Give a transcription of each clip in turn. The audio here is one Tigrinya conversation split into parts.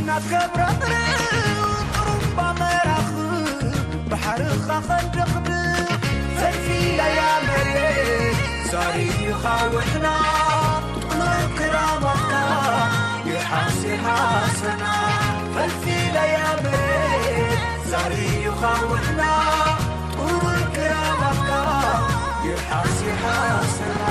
ናትከብረቕርቕ ጥሩምባ መራኽብ ባሕርኻ ኸንደኽድኽ ፈልፊለያ መሬት ዛሪኻ ውሕና ጥሉል ክራማትካ ይሓስ ይሓሰና ፈልፊለያ መሬት ዛሪኻ ውሕና ጥሉል ክራማትካ ይሓስ ይሓሰና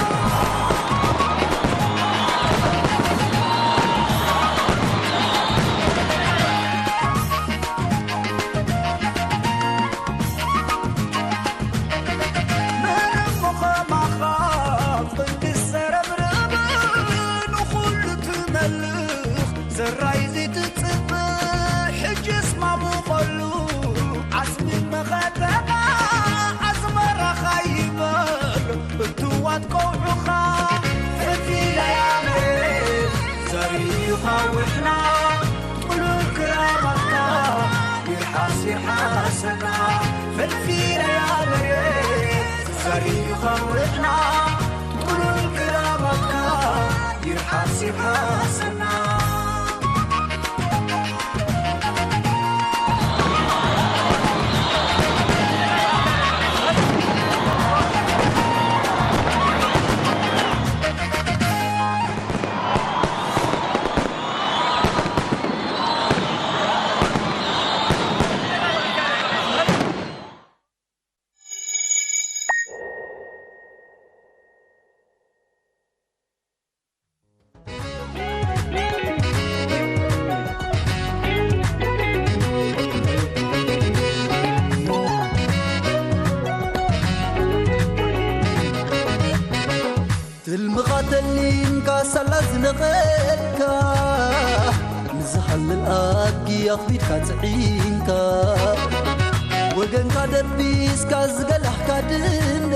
ዘራይ ዘይትጽብእ ሕጅስ ማሙቐሉ ዓስቢ መኸተና ኣስመራኻ ይበል እትዋት ቀውዑኻ ፈቲለያ መሬት ዘሪኻ ውሕና ጥሉል ክራማትካ ይርሓስ ይርሓሰና ፈቲለያ መሬት ዘሪኻ ውሕና ጥሉል ክራማትካ ይርሓስ ይርሓሰና ትልምኻ ተሊምካ ሳላ ዝነቐልካ ንዝሃልል ኣድጊ ኣኽቢድካ ጽዒንካ ወገንካ ደቢስካ ዝገላሕካ ድነ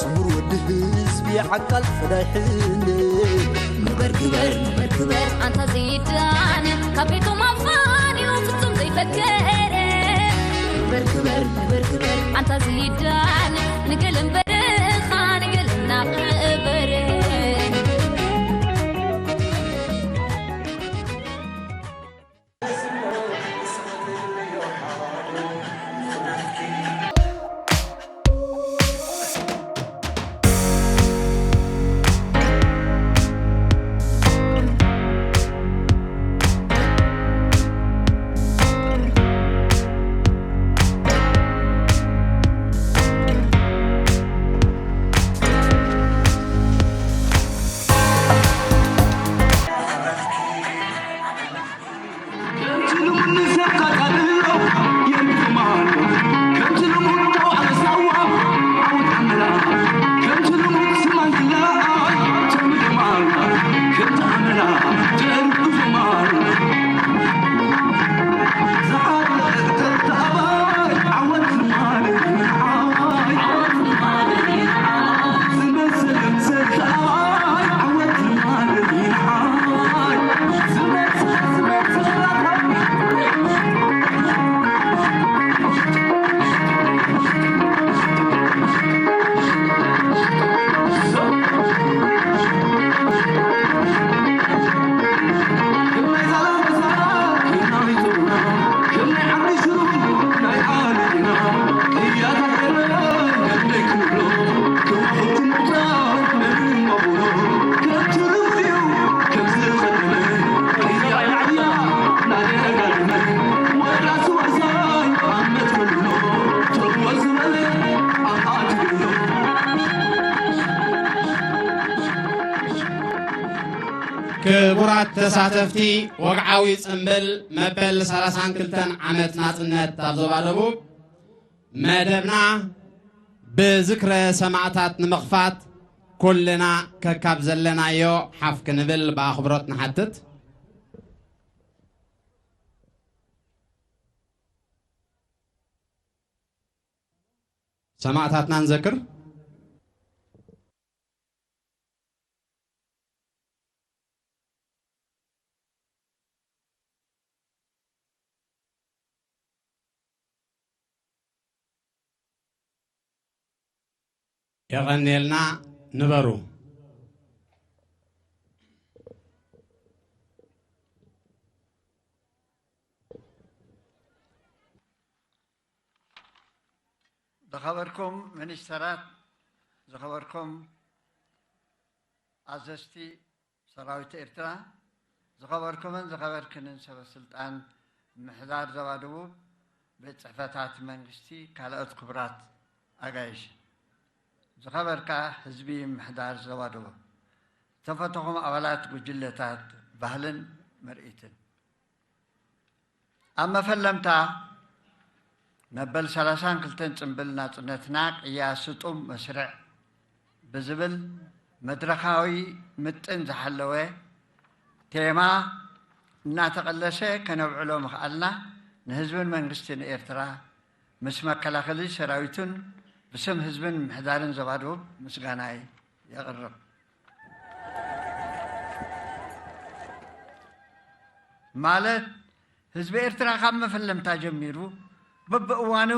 ስሙር ወዲ ህዝቢ ዓቃል ፈዳይ ሕነ ንበር ክበር ንበር ክበር ኣንታ ዘይዳነ ካብ ቤቶም ኣፋንዩ ፍጹም ዘይፈከረ ንበር ክበር ንበር ክበር ኣንታ ዘይዳነ ንገለ እምበርኻ ንገለ እናቐበረ ክቡራት ተሳተፍቲ ወግዓዊ ጽምብል መበል ሰላሳን ክልተን ዓመት ናጽነት ኣብ ዞባ ደቡብ መደብና ብዝክረ ሰማእታት ንምኽፋት ኩልና ከካብ ዘለናዮ ሓፍ ክንብል ብኣኽብሮት ንሓትት። ሰማእታትና ንዘክር። የቐንየልና ንበሩ። ዝኸበርኩም ሚኒስተራት፣ ዝኸበርኩም ኣዘዝቲ ሰራዊት ኤርትራ፣ ዝኸበርኩምን ዝኸበርክንን ሰበ ስልጣን ምሕዳር ዞባ ደቡብ፣ ቤት ጽሕፈታት መንግስቲ፣ ካልኦት ክቡራት ኣጋይሽ፣ ዝኸበርካ ህዝቢ ምሕዳር ዞባ ደቡብ፣ ዝተፈተኹም ኣባላት ጉጅለታት ባህልን ምርኢትን፣ ኣብ መፈለምታ መበል ሰላሳን ክልተን ጽምብል ናጽነትና ቅያ ስጡም መስርዕ ብዝብል መድረኻዊ ምጥን ዝሓለወ ቴማ እናተቐለሰ ከነብዕሎ ምኽኣልና ንህዝብን መንግስትን ኤርትራ ምስ መከላኸሊ ሰራዊቱን ብስም ህዝብን ምሕዳርን ዞባ ደቡብ ምስጋናይ የቕርብ። ማለት ህዝቢ ኤርትራ ካብ መፈለምታ ጀሚሩ በብእዋኑ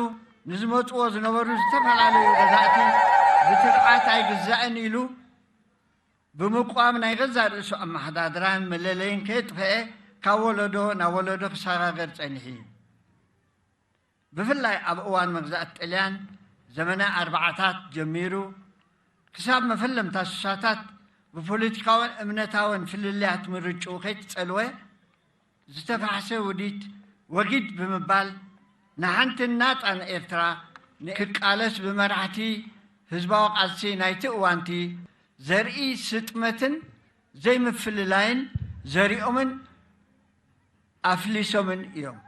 ንዝመጽዎ ዝነበሩ ዝተፈላለዩ ገዛእቲ ብትብዓት ኣይግዛእን ኢሉ ብምቋም ናይ ገዛእ ርእሱ ኣመሓዳድራን መለለይን ከየጥፈኤ ካብ ወለዶ ናብ ወለዶ ክሰጋገር ጸኒሑ እዩ። ብፍላይ ኣብ እዋን መግዛእቲ ጥልያን ዘመነ ኣርባዓታት ጀሚሩ ክሳብ መፈለምታ ስሳታት ብፖለቲካውን እምነታውን ፍልልያት ምርጭኡ ከይተጸልወ ዝተፋሕሰ ውዲት ወጊድ ብምባል ንሓንትን ናጻን ኤርትራ ክቃለስ ብመራሕቲ ህዝባዊ ቃልሲ ናይቲ እዋንቲ ዘርኢ ስጥመትን ዘይምፍልላይን ዘሪኦምን ኣፍሊሶምን እዮም።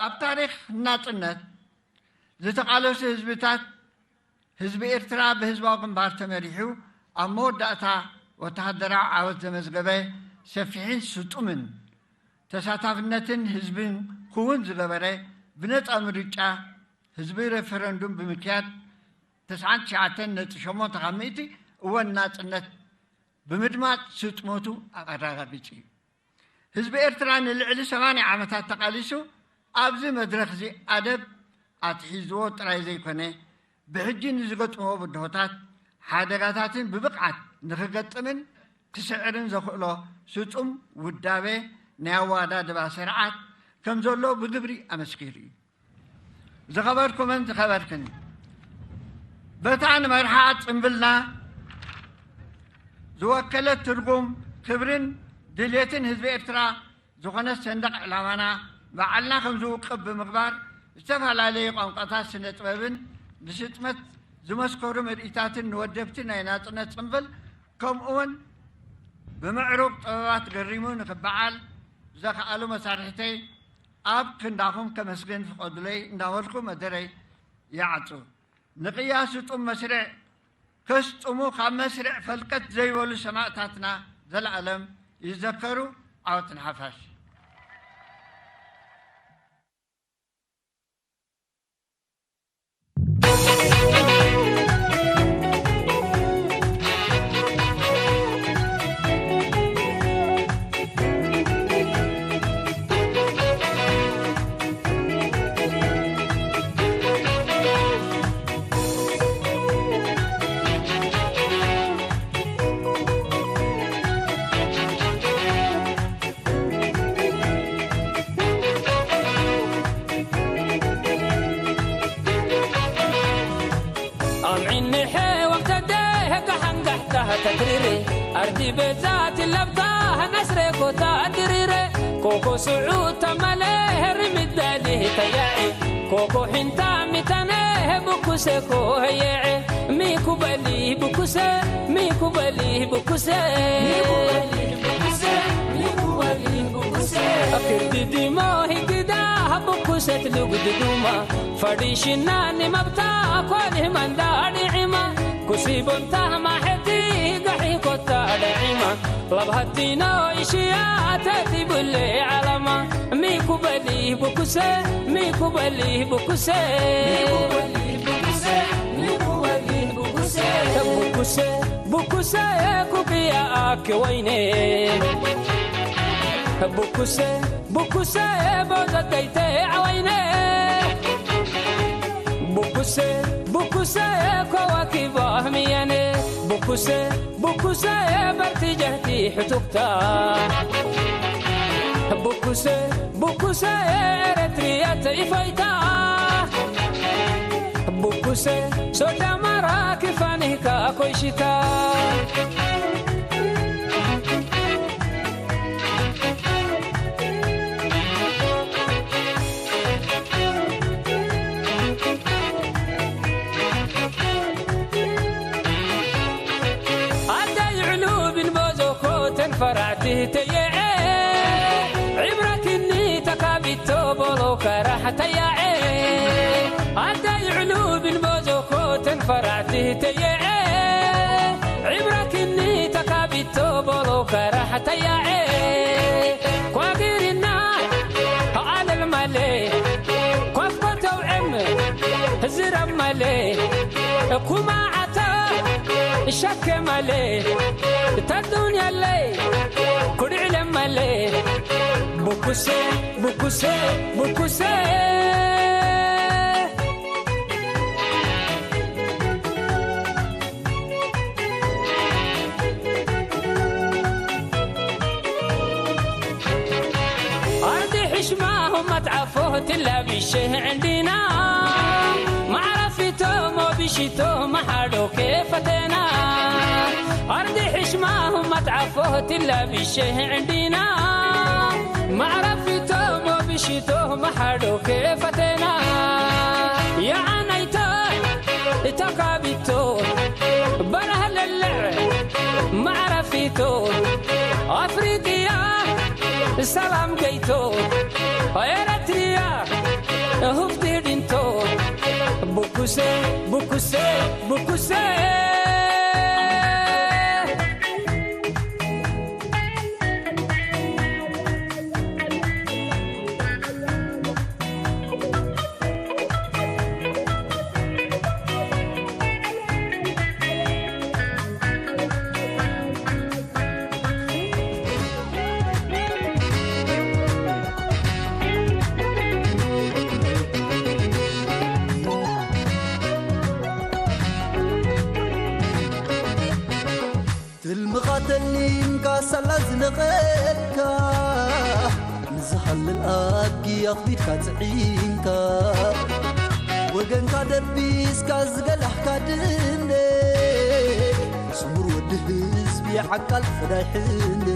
ኣብ ታሪኽ ናጽነት ዝተቓለሱ ህዝብታት፣ ህዝቢ ኤርትራ ብህዝባዊ ግንባር ተመሪሑ ኣብ መወዳእታ ወተሃደራዊ ዓወት ዘመዝገበ ሰፊሕን ስጡምን ተሳታፍነትን ህዝብን ክውን ዝገበረ ብነጻ ምርጫ ህዝቢ ሬፈረንዱም ብምክያድ ተስዓን ትሽዓተን ነጥቢ ሸሞንተ ካብ ሚእቲ እወን ናጽነት ብምድማጽ ስጥመቱ ኣረጋጊጹ እዩ። ህዝቢ ኤርትራ ንልዕሊ ሰማንያ ዓመታት ተቓሊሱ ኣብዚ መድረኽ እዚ ኣደብ ኣትሒዝዎ ጥራይ ዘይኮነ ብሕጂ ንዝገጥምዎ ብድሆታት ሓደጋታትን ብብቕዓት ንኽገጥምን ክስዕርን ዘኽእሎ ስጡም ውዳቤ ናይ ኣወዳድባ ስርዓት ከም ዘሎ ብግብሪ ኣመስኪሩ እዩ። ዝኸበርኩምን ዝኸበርክን፣ በታ ንመርሓ ጽምብልና ዝወከለት ትርጉም ክብርን ድልየትን ህዝቢ ኤርትራ ዝኾነት ሰንደቕ ዕላማና ባዕልና ከም ዝውቅብ ብምግባር፣ ዝተፈላለዩ ቋንቋታት ስነ ጥበብን ንስጥመት ዝመስከሩ ምርኢታትን ንወደብቲ ናይ ናጽነት ጽምብል ከምኡውን ብምዕሩግ ጥበባት ገሪሙ ንኽበዓል ዘኽኣሉ መሳርሕተይ ኣብ ክንዳኹም ከመስግን ፍቐዱለይ እንዳበልኩ መደረይ ይዓጹ። ንቅያ ስጡም መስርዕ ከስጥሙ ካብ መስርዕ ፈልቀት ዘይበሉ ሰማእታትና ዘለኣለም ይዘከሩ። ዓወት ንሓፋሽ። ኣምዒኒ ሐወም ተደህ ጋሓንጋሕታ ተትሪሬ ኣርዲ በዛት ለብታ ነስሬ ኮታ ድሪሬ ኮኮ ስዑ ተመለ ርሚት በሊ ተያዒ ኮኮ ሒንታ ሚተነ ብኩሰ ኮ ሄየዐ ሚኩ በሊ ብኩሰ ሚኩ በሊ ብኩሰ ክርዲ ዲሞ ሂግዳ ብኩሰት ልጉድ ዱማ ፈዲሽና ንመብታ ኮልህ መንዳ ዲዒማ ኩሲቦንታ ማሕቲ ጋሒ ኮታ ደዒማ ላብ ሃቲኖ ኢሽያ ተቲቡሌ ዓላማ ሚኩ በሊ ብኩሰ ሚኩ በሊ ብኩሰ ብኩሰ ብኩሰ ኩክያ ኣኪ ወይኔ ብኩሰ ብኩሰ ቦዘተይተ ዓወይነ ብኩሰ ብኩሰ ከዋኪባ ህምየነ ብኩሰ ብኩሰ በርቲ ጀህቲ ሕቱክታ ብኩሰ ብኩሰ ኤረትርየት ኢፈይታ ቡኩሰ ሶዳ ማራ ክፋኒካ ኮይሽታ። ኣዳይ ዕሉብን ቦዞኮ ተንፈራዕቲ ተየዐ ዕብራክኒ ተካቢቶ ቦሎ ከራሕተያዐ። ኣዳይ ዕሉብን ቦዞኮ ተንፈራዕቲ ተየዐ ዕብራክኒ ተካቢቶ ቦሎ ከራሕተያዐ። ኳጊርና ኣለል ማለ ኳፍኮተው ዕም ህዝረብ ማለ ኩማዓታ ሸከ ማለ ተዱንያለይ ኩድዕለ ማለ ቡኩሰ ቡኩሰ ቡኩሰ። ኣርዲ ሕሽማሆም መትዓፎ ትላቢሸ ዕንዲና ማዕረፊቶም ወቢሽቶም ሓዶ ከፈተና። ኣርዲ ሕሽማሆም መትዓፎ ትላቢሸ ዕንዲና ማዕረፊቶም ወቢሽቶም ሓዶ ከፈተና። የዓናይታ እታ ካቢቶ በረህ ለልዕ ማዕረፊቶ ኣፍሪቅያ ሰላም ገይቶ ኤረትርያ ሁፍቲ ድንቶ ቡኩሰ ቡኩሰ ቡኩሰ። ትልምኻ ተሊምካ ሳላ ዝነቐልካ ንዝሃልል ኣድጊ ኣኽቢድካ ጽዒንካ ወገንካ ደቢስካ ዝገላሕካ ድነ ስሙር ወዲ ህዝቢ ዓቃል ፈዳይ ሕነ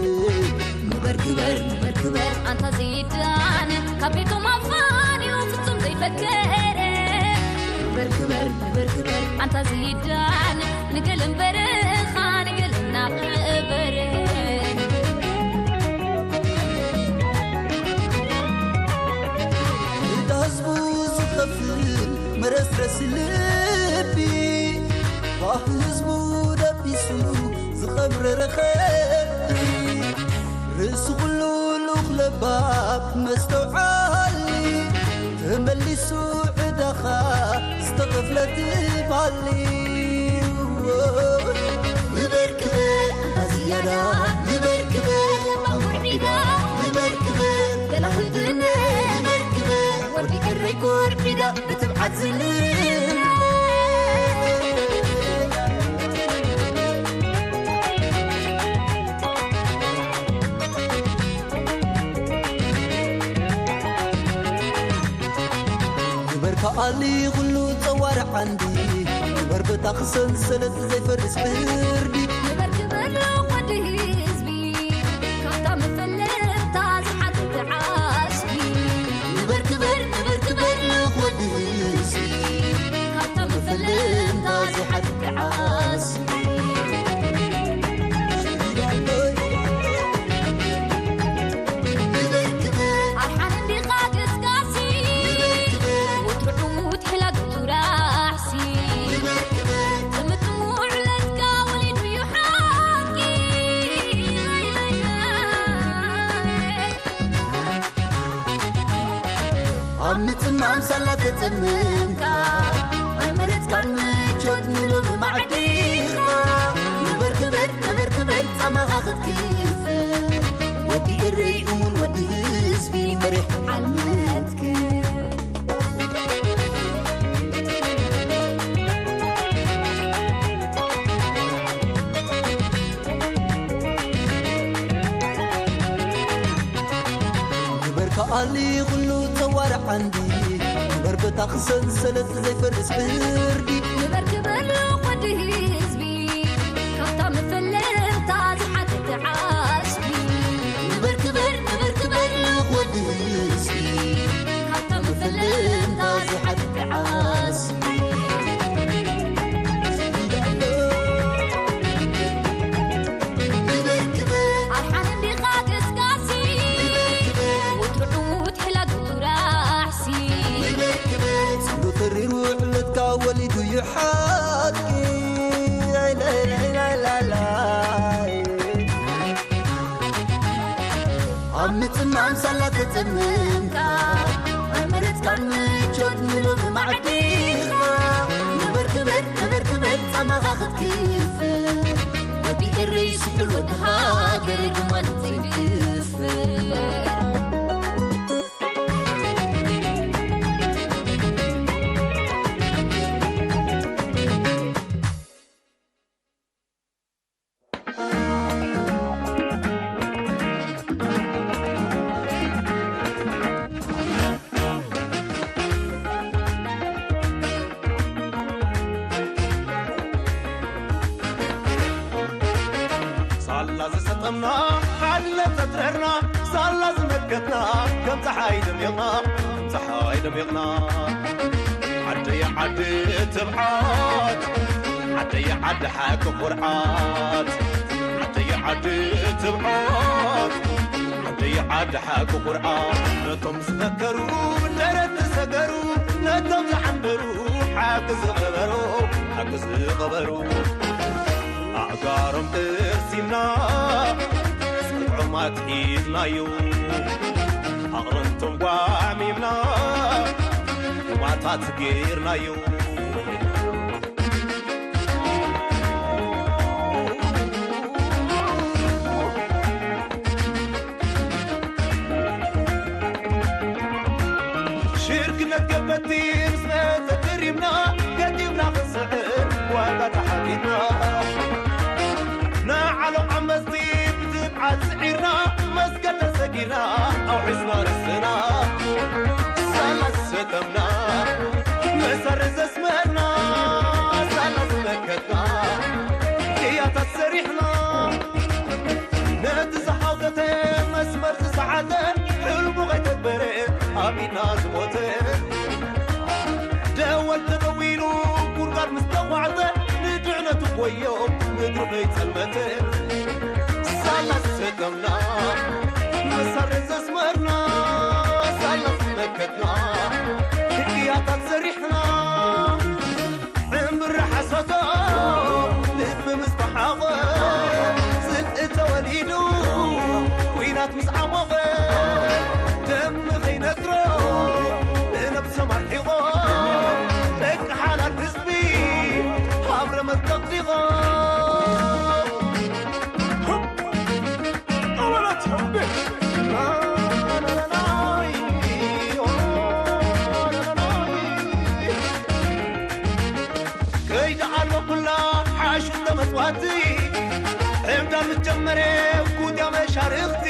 ንበር ክበር ንበር ክበር ኣንታ ዘይዳን ካብ ቤቶም ኣፋንዩ ፍጹም ዘይፈከረ ንበር ክበር ንበር ክበር ኣንታ ዘይዳን ንገለ እምበርኻ ንገለ እናቕበረ እታ ህዝቡ ዝኸፍል መረስረሲ ልቢ ባህ ህዝቡ ደቢሱ ዝቐብረ ረኸቢ ርእሲ ኩሉ ልኡኽ ለባብ መስተውዓሊ ተመሊሱ ዕዳኻ ዝተኸፍለ ትማሊ ንበርክበ ኣዝያዳ ንበርክበ ኣውርዒዳ ንበርክበ ገላህድነ ንበርክበ ወዲ ቅረይ ኮርዒዳ ብትብዓት ዝልርና ግበር ከኣሊ ኩሉ ጸዋር ዓንዲ ግበር በታ ክሰንሰለት ዘይፈርስ ብርዲ ግበር ግበር ወዲ ህዝቢ ካብታ መፈለጥታ ዝሓትት ዓስቢ ግበር ግበር ግበር ግበር ወዲ ህዝቢ ካብታ መፈለጥታ ዝሓትት ዓስቢ ኣርሓን እንዲኻ ገስጋሲ ወትሩ ዕሙት ሕላግ ቱራሕሲ ጥምጥሙ ዕለትካ ወሊዱ እዩ ሓቂ ኣብ ምጽማም ሳላ ተጸመምካ ኣይመረጽካን ምቾት ንሎሚ ማዕዲኻ ንበር ክበር ንበር ክበር ጻማኻ ክትክፍእ ወዲ ኤረይ እሙን ወዲ ህዝቢ መሪሕ ዓልመትክ ግበር ከኣሊ ኩሉ ጸዋር ዓንዲ ግበር በታ ክሰንሰለት ዘይፈርስ ፍርዲ። ንበር ክበር ወዲ ህዝቢ፣ ካብታ መፈለምታ ዝሓትት ዓስቢ። ንበር ክበር፣ ንበር ክበር ወዲ ህዝቢ፣ ካብታ መፈለምታ ዝሓትት ዓስቢ። ንበር ክበር፣ ኣርሓን እንዲኻ ገስጋሲ፣ ንበር ክበር፣ ወትሩ ዕዉት ሕላግ ራሕሲ። ጽምዶ ተሪሩ ዕለትካ ወሊዱ እዩ ሓቂ። ኣይ፣ ላይ፣ ላይ፣ ላይ፣ ላይ፣ ላይ። ኣብ ምጽማም ሳላ ተጸምምካ፣ ኣይመረጽካን ምቾት ንሎሚ ማዕዲኻ። ንበር ክበር፣ ንበር ክበር፣ ጻማኻ ክትክፍል። ወዲ ኤረይ ስሑል ወዲ ሃገር ግማን ዘይድፍር። ሳላ ዝሰጠምና ሓድነት ዘጥረርና፣ ሳላ ዝመከትና ከም ፀሓይ ደሚቕና፣ ከም ፀሓይ ደሚቕና። ዓደይ ዓዲ ትብዓት፣ ዓደይ ዓዲ ሓቂ ኩርዓት፣ ዓደይ ዓዲ ትብዓት፣ ዓደይ ዓዲ ሓቂ ኩርዓት። ነቶም ዝመከሩ ደረት ዝሰገሩ፣ ነቶም ዝሓንበሩ ሓቂ ዝቐበሩ፣ ሓቂ ዝቐበሩ። ኣእጋሮም ጥርሲምና፣ ጽግዖም ኣትሒዝናዮ። ኣቕርንቶም ጓሚምና፣ ሩባታት ገይርናዮ። ሽርክነት ገበቲ ምስ መጸ ተሪምና፣ ገዲምና ክንስዕር ዋጋ ተሓቲትና። ንዓሎም ዓመጽቲ ብትብዓት ስዒርና፣ መስገደል ሰጊርና፣ ኣውሒስና ርእስና። ሳላ ዝሰተምና፣ መሰረት ዘስመርና፣ ሳላ ዝመከትና፣ ቅያታት ሰሪሕና። ነቲ ዝሓውተተ መስመር ዝሰሓተ፣ ሕልሙ ከይተግበረ ኣብ ኢድና ዝሞተ። ደወል ተደዊሉ ጉድጓድ ምስ ተዃዕተ፣ ንድሕነቱ ጎዮ ምድሪ ከይጸልመተ። ሳላ ዝሰከምና፣ መሳርያ ዘስመርና፣ ሳላ ዝመከትና፣ ህግያታት ሰሪሕና። ዕምሪ ሓሶቶ ልቢ ምስ ተሓቖ፣ ጽልኢ ተወሊዱ ኲናት ምስ ዓሞቐ፣ ደም ንኸይነግሮ ንነብሶም ኣርሒቖ፣ ደቂ ሓላል ህዝቢ ሃብረ መርቀቕ ዲቖ። ከይዳ ኣሎ ኩላ ሓሹ ተመጽዋቲ፣ ዕብዳ ምስ ጀመረ ኩትያ መሻርኽቲ፣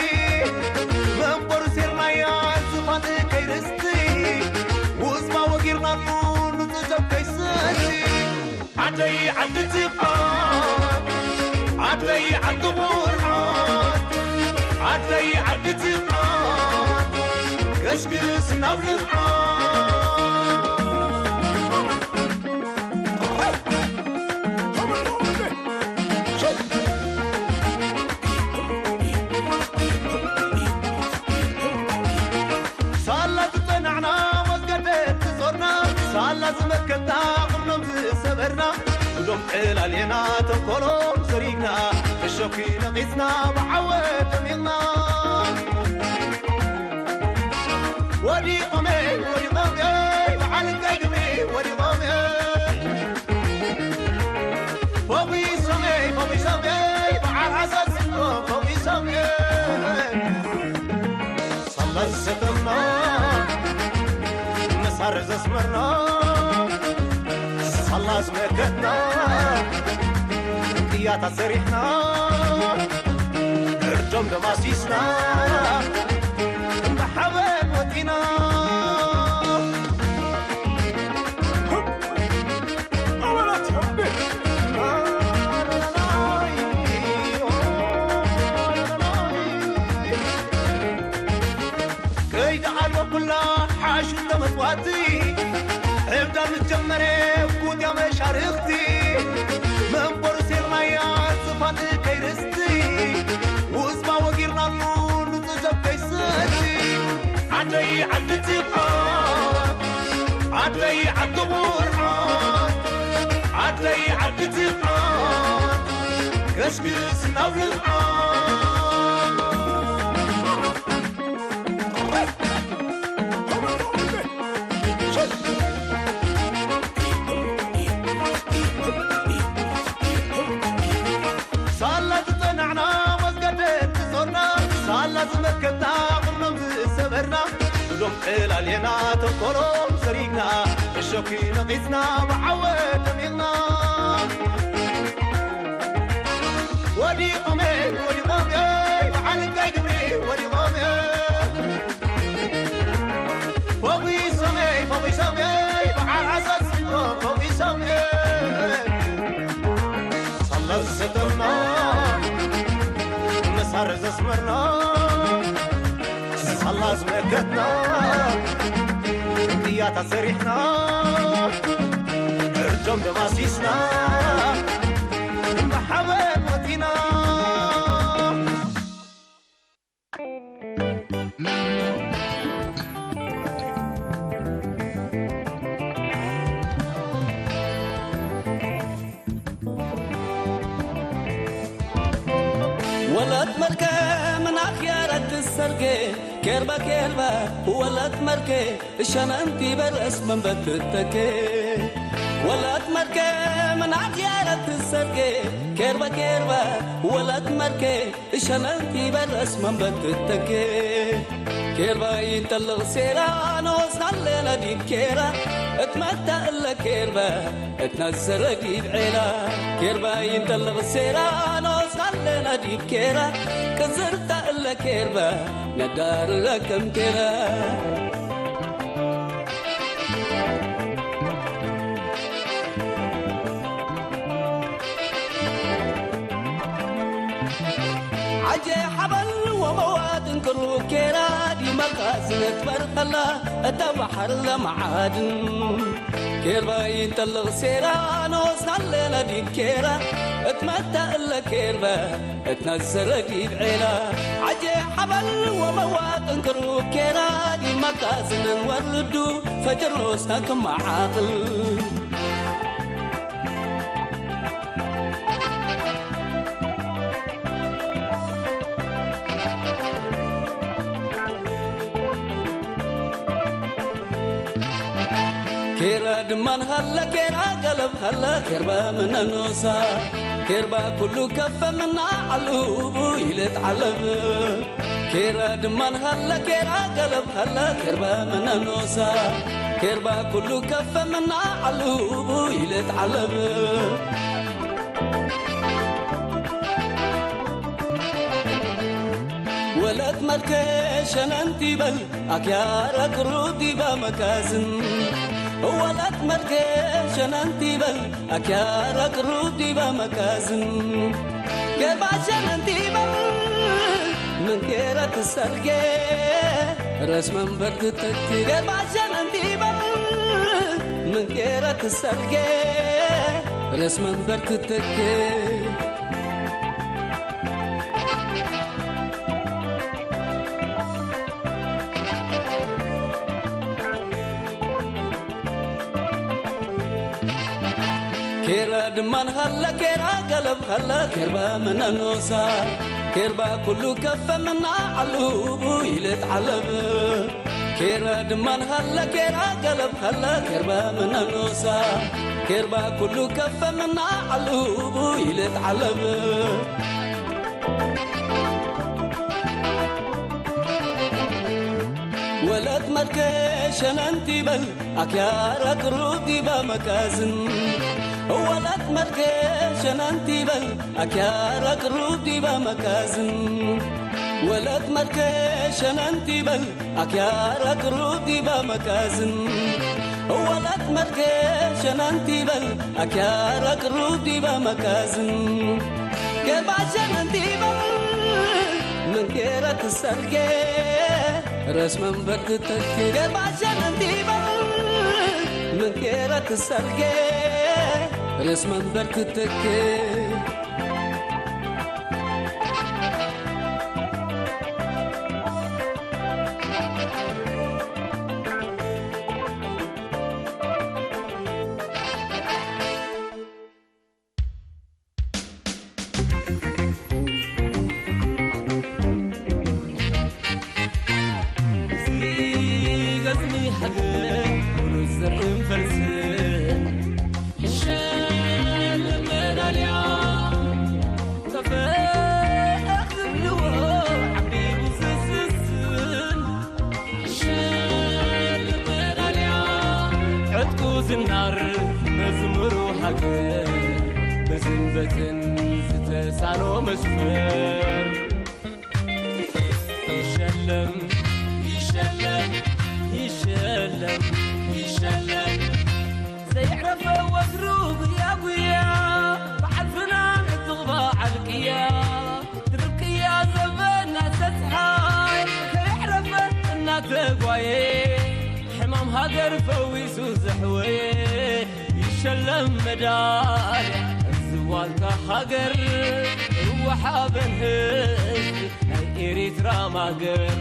መንበሩ ሴርናያ ዝፋን ከይርስቲ፣ ውዝባ ወጊርናሉ ንጽገብ ከይሰቲ። ዓደይ ዓዲ ትብዓት፣ ዓደይ ዓዲ ቁርዓት፣ ዓደይ ዓዲ ትብዓት፣ ገስግስ ናብ ልምዓት። ሳላ ዝጸናዕና፣ መስገደል ዝዞርና፣ ሳላ ዝመከትና፣ ቁርኖም ዝሰበርና፣ ብዶም ዕላሌና፣ ተንኮሎም ሰሪግና፣ እሾኺ ነቒጽና፣ ብዓወት ደሚቕና። ወዲቖመይ፣ ወዲቖመይ፣ በዓል ቀድሚ ወዲቖመይ። ፈጒሶመይ፣ ፈጒሶመይ፣ በዓል ኣሳስቦ ፈጒሶመይ። ሳላ ዝሰተምና፣ መሳርያ ዘስመርና፣ ሳላ ዝመከትና፣ ቅያታት ሰሪሕና፣ ዕርዶም ደማሲስና፣ ብሓበን ወጢና። ኣሹተ መስዋእቲ ዕብዳን ምስ ጀመረ፣ ጉድያ መሻርኽቲ መንበሩ ሴርናያ ጽፋት ከይርስቲ፣ ውዝባ ወጊርናሉ ንጽዘብ ከይሰቲ። ዓደይ ዓዲ ጽብኣ፣ ዓደይ ዓዲ ቁርዓ፣ ዓደይ ዓዲ ጽብኣ፣ ገስግስ ናብ ርብዓ። ሳላ ዝጸናዕና መዝገደድ ትዞርና፣ ሳላ ዝመከትና ቅርኖም ዝሰበርና፣ ሎም ዕላልየና ተንኮሎም ሰሪግና፣ እሾኺ ነቒጽና ብዓወት ደሚቕና። ወዲቖም እየ፣ ወዲቖም እየ፣ በዓል እንታይ ግብሪ ወዲቖም እየ። ፈጒሶም እየ፣ ፈጒሶም እየ፣ በዓል ዓሰርተ ፊቶ ፈጒሶም እየ። ሳላ ዝሰጠምና፣ መሳርያ ዘስመርና፣ ሳላ ዝመከትና፣ ቅያታት ሰሪሕና፣ እርዶም ደማሲስና፣ ብሓበን ወጺና። ወለት መርከ ምናኽ ያረት ትሰርገ፣ ኬርባ ኬርባ ወለት መርከ እሸነንቲ በለስ መንበት ትተከ። ወለት መርከ ምናኽ ያረት ትሰርገ፣ ኬርባ ኬርባ ወለት መርከ እሸነንቲ በለስ መንበት ትተከ። ኬርባ ይንጠልቕ ሴራ ንወስናለ ነዲብ ኬራ፣ እትመታ እለ ኬርባ እትነዘረ ዲብ ዔላ። ኬርባ ይንጠልቕ ሴራ ንወስናለ ነዲብ ኬራ፣ ቅዝርታ እለ ኬርባ ነዳርለ ከም ኬራ። ዓጀ ሓበል ወመዋጥን ቅሩብ ኬራ ዲመቃ ዝነትበር ኸላ እታ ባሕር ለመዓድን። ኬርባ ይንጠልቕ ሴራ ንወስናለ ነዲብ ኬራ እትመታ እለ ኬርባ እትነዘረ ዲብ ዔላ። ዓጀ ሓበል ወመዋጥን ቅሩብ ኬራ ዲመቃ ዝነን ወርዱ ፈጀር ንወስና ክመዓቕል። ኬራ ድማን ኸለ ኬራ ገለብ ኸለ ኬርባ ምነኖሳ። ኬርባ ኩሉ ከፈ ምና ዓሉ ይልጥ ዓለብ። ኬራ ድማን ኸለ ኬራ ገለብ ኸለ ኬርባ መነኖሳ። ኬርባ ኩሉ ከፈ ምና ዓሉ ይልጥ ዓለብ። ወለት መርከ ሸነንቲ በል ኣክያራ ክሩብ ዲባ መካዝን። ወለት መርከ ሸነንቲ በል ኣክያራ ክሩብ ዲባ መካዝን። ኬርባ ሸነንቲ በል ምን ኬራ ትሰርጌ ረስ መንበር ትተክ። ኬርባ ሸነንቲ በል ምን ኬራ ትሰርጌ ረስ መንበር ትተክ። ኬራ ድማን ኸለ ኬራ ገለብ ኸለ ኬርባ መነኖሳ። ኬርባ ኩሉ ከፈ ምና ዓሉ ይልጥ ዓለብ። ኬራ ድማን ኸለ ኬራ ገለብ ኸለ ኬርባ መነኖሳ። ኬርባ ኩሉ ከፈ ምና ዓሉ ይልጥ ዓለብ። ወለት መርከ ሸነንቲ በል ኣክያራ ክሩብ ዲባ መካዝን። ወለት መርከ ሸነንቲ በል ኣክያራ ክሩብ ዲባ መካዝን። ወለት መርከ ሸነንቲ በል ኣክያራ ክሩብ ዲባ መካዝን። ወለት መርከ ሸነንቲ በል ኣክያራ ክሩብ ዲባ መካዝን። ኬርባ ሸነንቲ በል ምን ኬራ ትሰርጌ ርእስ መንበር ትተክእ ገባሸን እንዲበል ምን ጌረ ትሰርጌ ርእስ መንበር ትተክእ ዝናር መዝሙሩ ሃገር በዝንበትን ዝተሳኖ መስፈር ይሸለም ይሸለም ይሸለም ይሸለም ዘይዕረፈ ወትሩ ጉያ ጉያ በዓል ፍናን ዕጡቕ በዓል ቅያ ድርቅያ ዘበና ተጽሓይ ከይዕረፈ እናተጓየ ሕማም ሃገር ፈዊሱ ዘሕወየ ይሸለም መዳልያ እዚ ዋልታ ሃገር እወሓበን ህዝቢ ናይ ኤሪትራ ማገር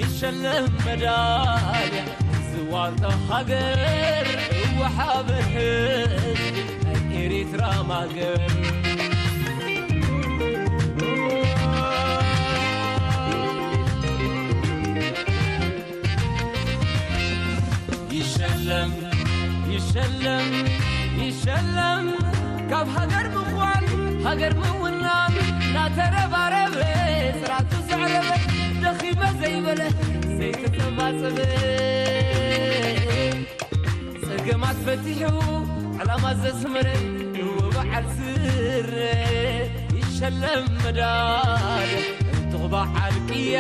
ይሸለም መዳልያ እዚ ዋልታ ሃገር እወሓበን ህዝቢ ናይ ኤሪትራ ማገር ይሸለም ይሸለም ይሸለም ካብ ሃገር ምዃን ሃገር ምውናን ናተረባረበ ስራቱ ዘዕረበ ደኺመ ዘይበለ ዘይተተባጸበ ጸገማት ፈቲሑ ዕላማ ዘስመረ እወ በዓል ስረ ይሸለም መዳል ዕጡቕ በዓል ቅያ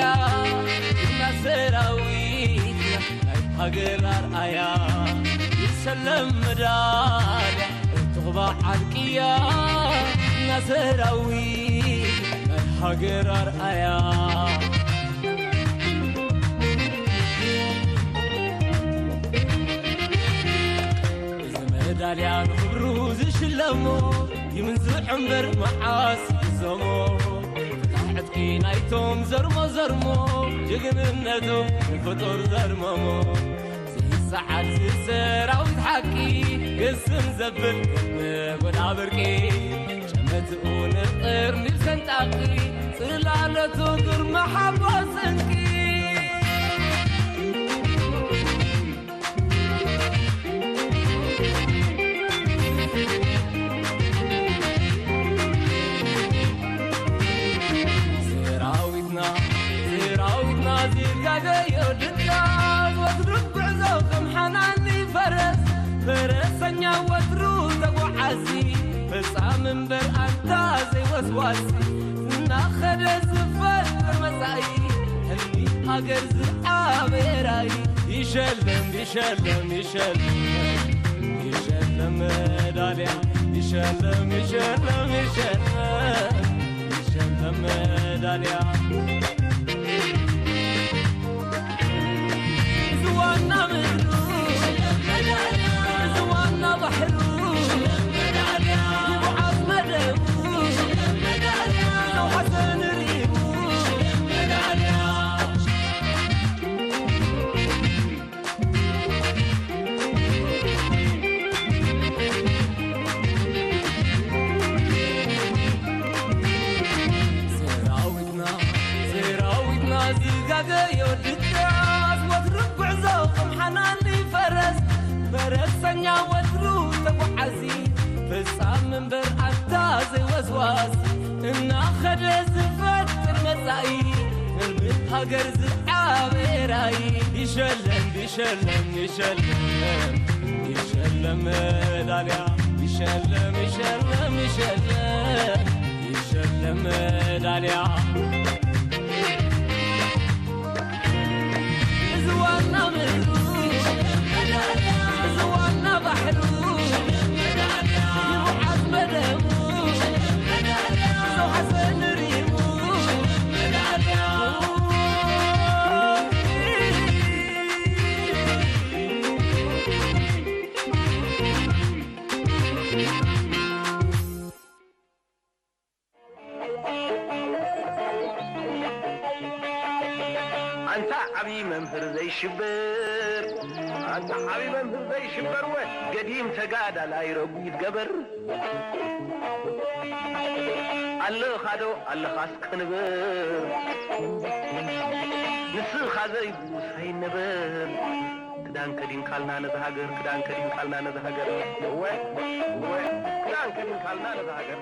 እና ሰራዊትና ናይ ሃገር ኣርኣያ ይሸለም መዳል ዕጡቕ በዓል ቅያ እና ሰራዊት ናይ ሃገር ኣርኣያ እዚ መዳልያ ንኽብሩ ዝሽለሞ ይምንዝዕ እምበር መዓስ ይግዘሞ ፍታሕ ዕጥቂ ናይቶም ዘርሞ ዘርሞ ጅግንነቶም ንፍጡር ዘርመሞ ዝሰዓል ዝሰራዊት ሓቂ ግስም ዘብል መጎዳ ብርቂ ጨመትኡ ንቕርኒ ሰንጣቂ ጽላለቱ ግርማ ሓጎስ ስንቂ ሰራዊትና ዝጋገዮ ድቃስ ወትሩ ጉዕዞ ከም ሓናኒ ፈረስ ፈረሰኛ ወትሩ ተጓዓዚ ፈጻሚ እምበር ኣንታ ዘይወስዋሲ እናኸደ ዝፈጥር መጻኢ ህልሚ ሃገር ዝዓበየ ራኢ ይሸለም ይሸለም ይሸለም ይሸለም መዳልያ ይሸለም ይሸለም ይሸለም ይሸለም መዳልያ ዝዋና ምድሩ ዝዋና ባሕሩ ይብዓት መደቡ ዘውሓሰ ንሪቡ ሰራዊትና ዝጋገዮ ድቃስ ወትሩ ጉዕዞ ከም ሓናኒ ፈረስ ፈረሰኛ ወትሩ ተጓዓዚ ፈጻሚ እምበር ኣታ ዘይወስዋስ እናኸደ ዝፈጥር መጻኢ ህልሚ ሃገር ዝዓበየ ራኢ ይሸለም ይሸለም ይሸለም ይሸለም መዳልያ ይሸለም ይሸለም ይሸለም ይሸለም መዳልያ እዚ ዋና ምድሩ እዚ ዋና ባሕሩ ይብዓት መደቡ ሰው ሓሰን ሪሙ ኣንታ ዓብዪ መምህር ዘይሽበር፣ ኣንታ ዓብዪ መምህር ዘይሽበር፣ ወ ገዲም ተጋዳላይ ረጒድ ገበር። ኣለኻዶ ኣለኻስ ክንበር፣ ንስኻ ዘይብሉስ ኣይንበር። ክዳን ከዲንካልና ነዛ ሃገር፣ ክዳን ከዲንካልና ነዛ ሃገር። እወ፣ እወ፣ ክዳን ከዲንካልና ነዛ ሃገር።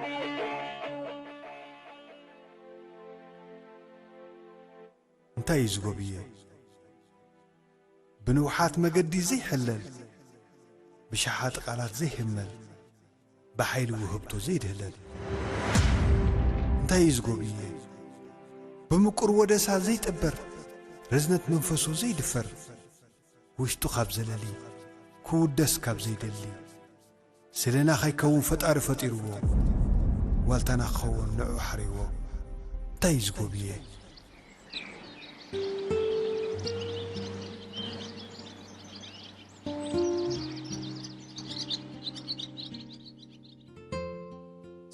እንታይ እዩ ዝጎብየ? ብንውሓት መገዲ ዘይሕለል፣ ብሸሓጢ ቃላት ዘይህመል፣ ብሓይሊ ውህብቶ ዘይድህለል። እንታይ እዩ ዝጎብየ? ብምቁር ወደሳ ዘይጥበር፣ ርዝነት መንፈሱ ዘይድፈር፣ ውሽጡ ካብ ዘለሊ፣ ክውደስ ካብ ዘይደሊ፣ ስእልና ከይከውን ፈጣሪ ፈጢርዎ፣ ዋልታና ክኸውን ንዑ ሓርይዎ። እንታይ እዩ ዝጎብየ?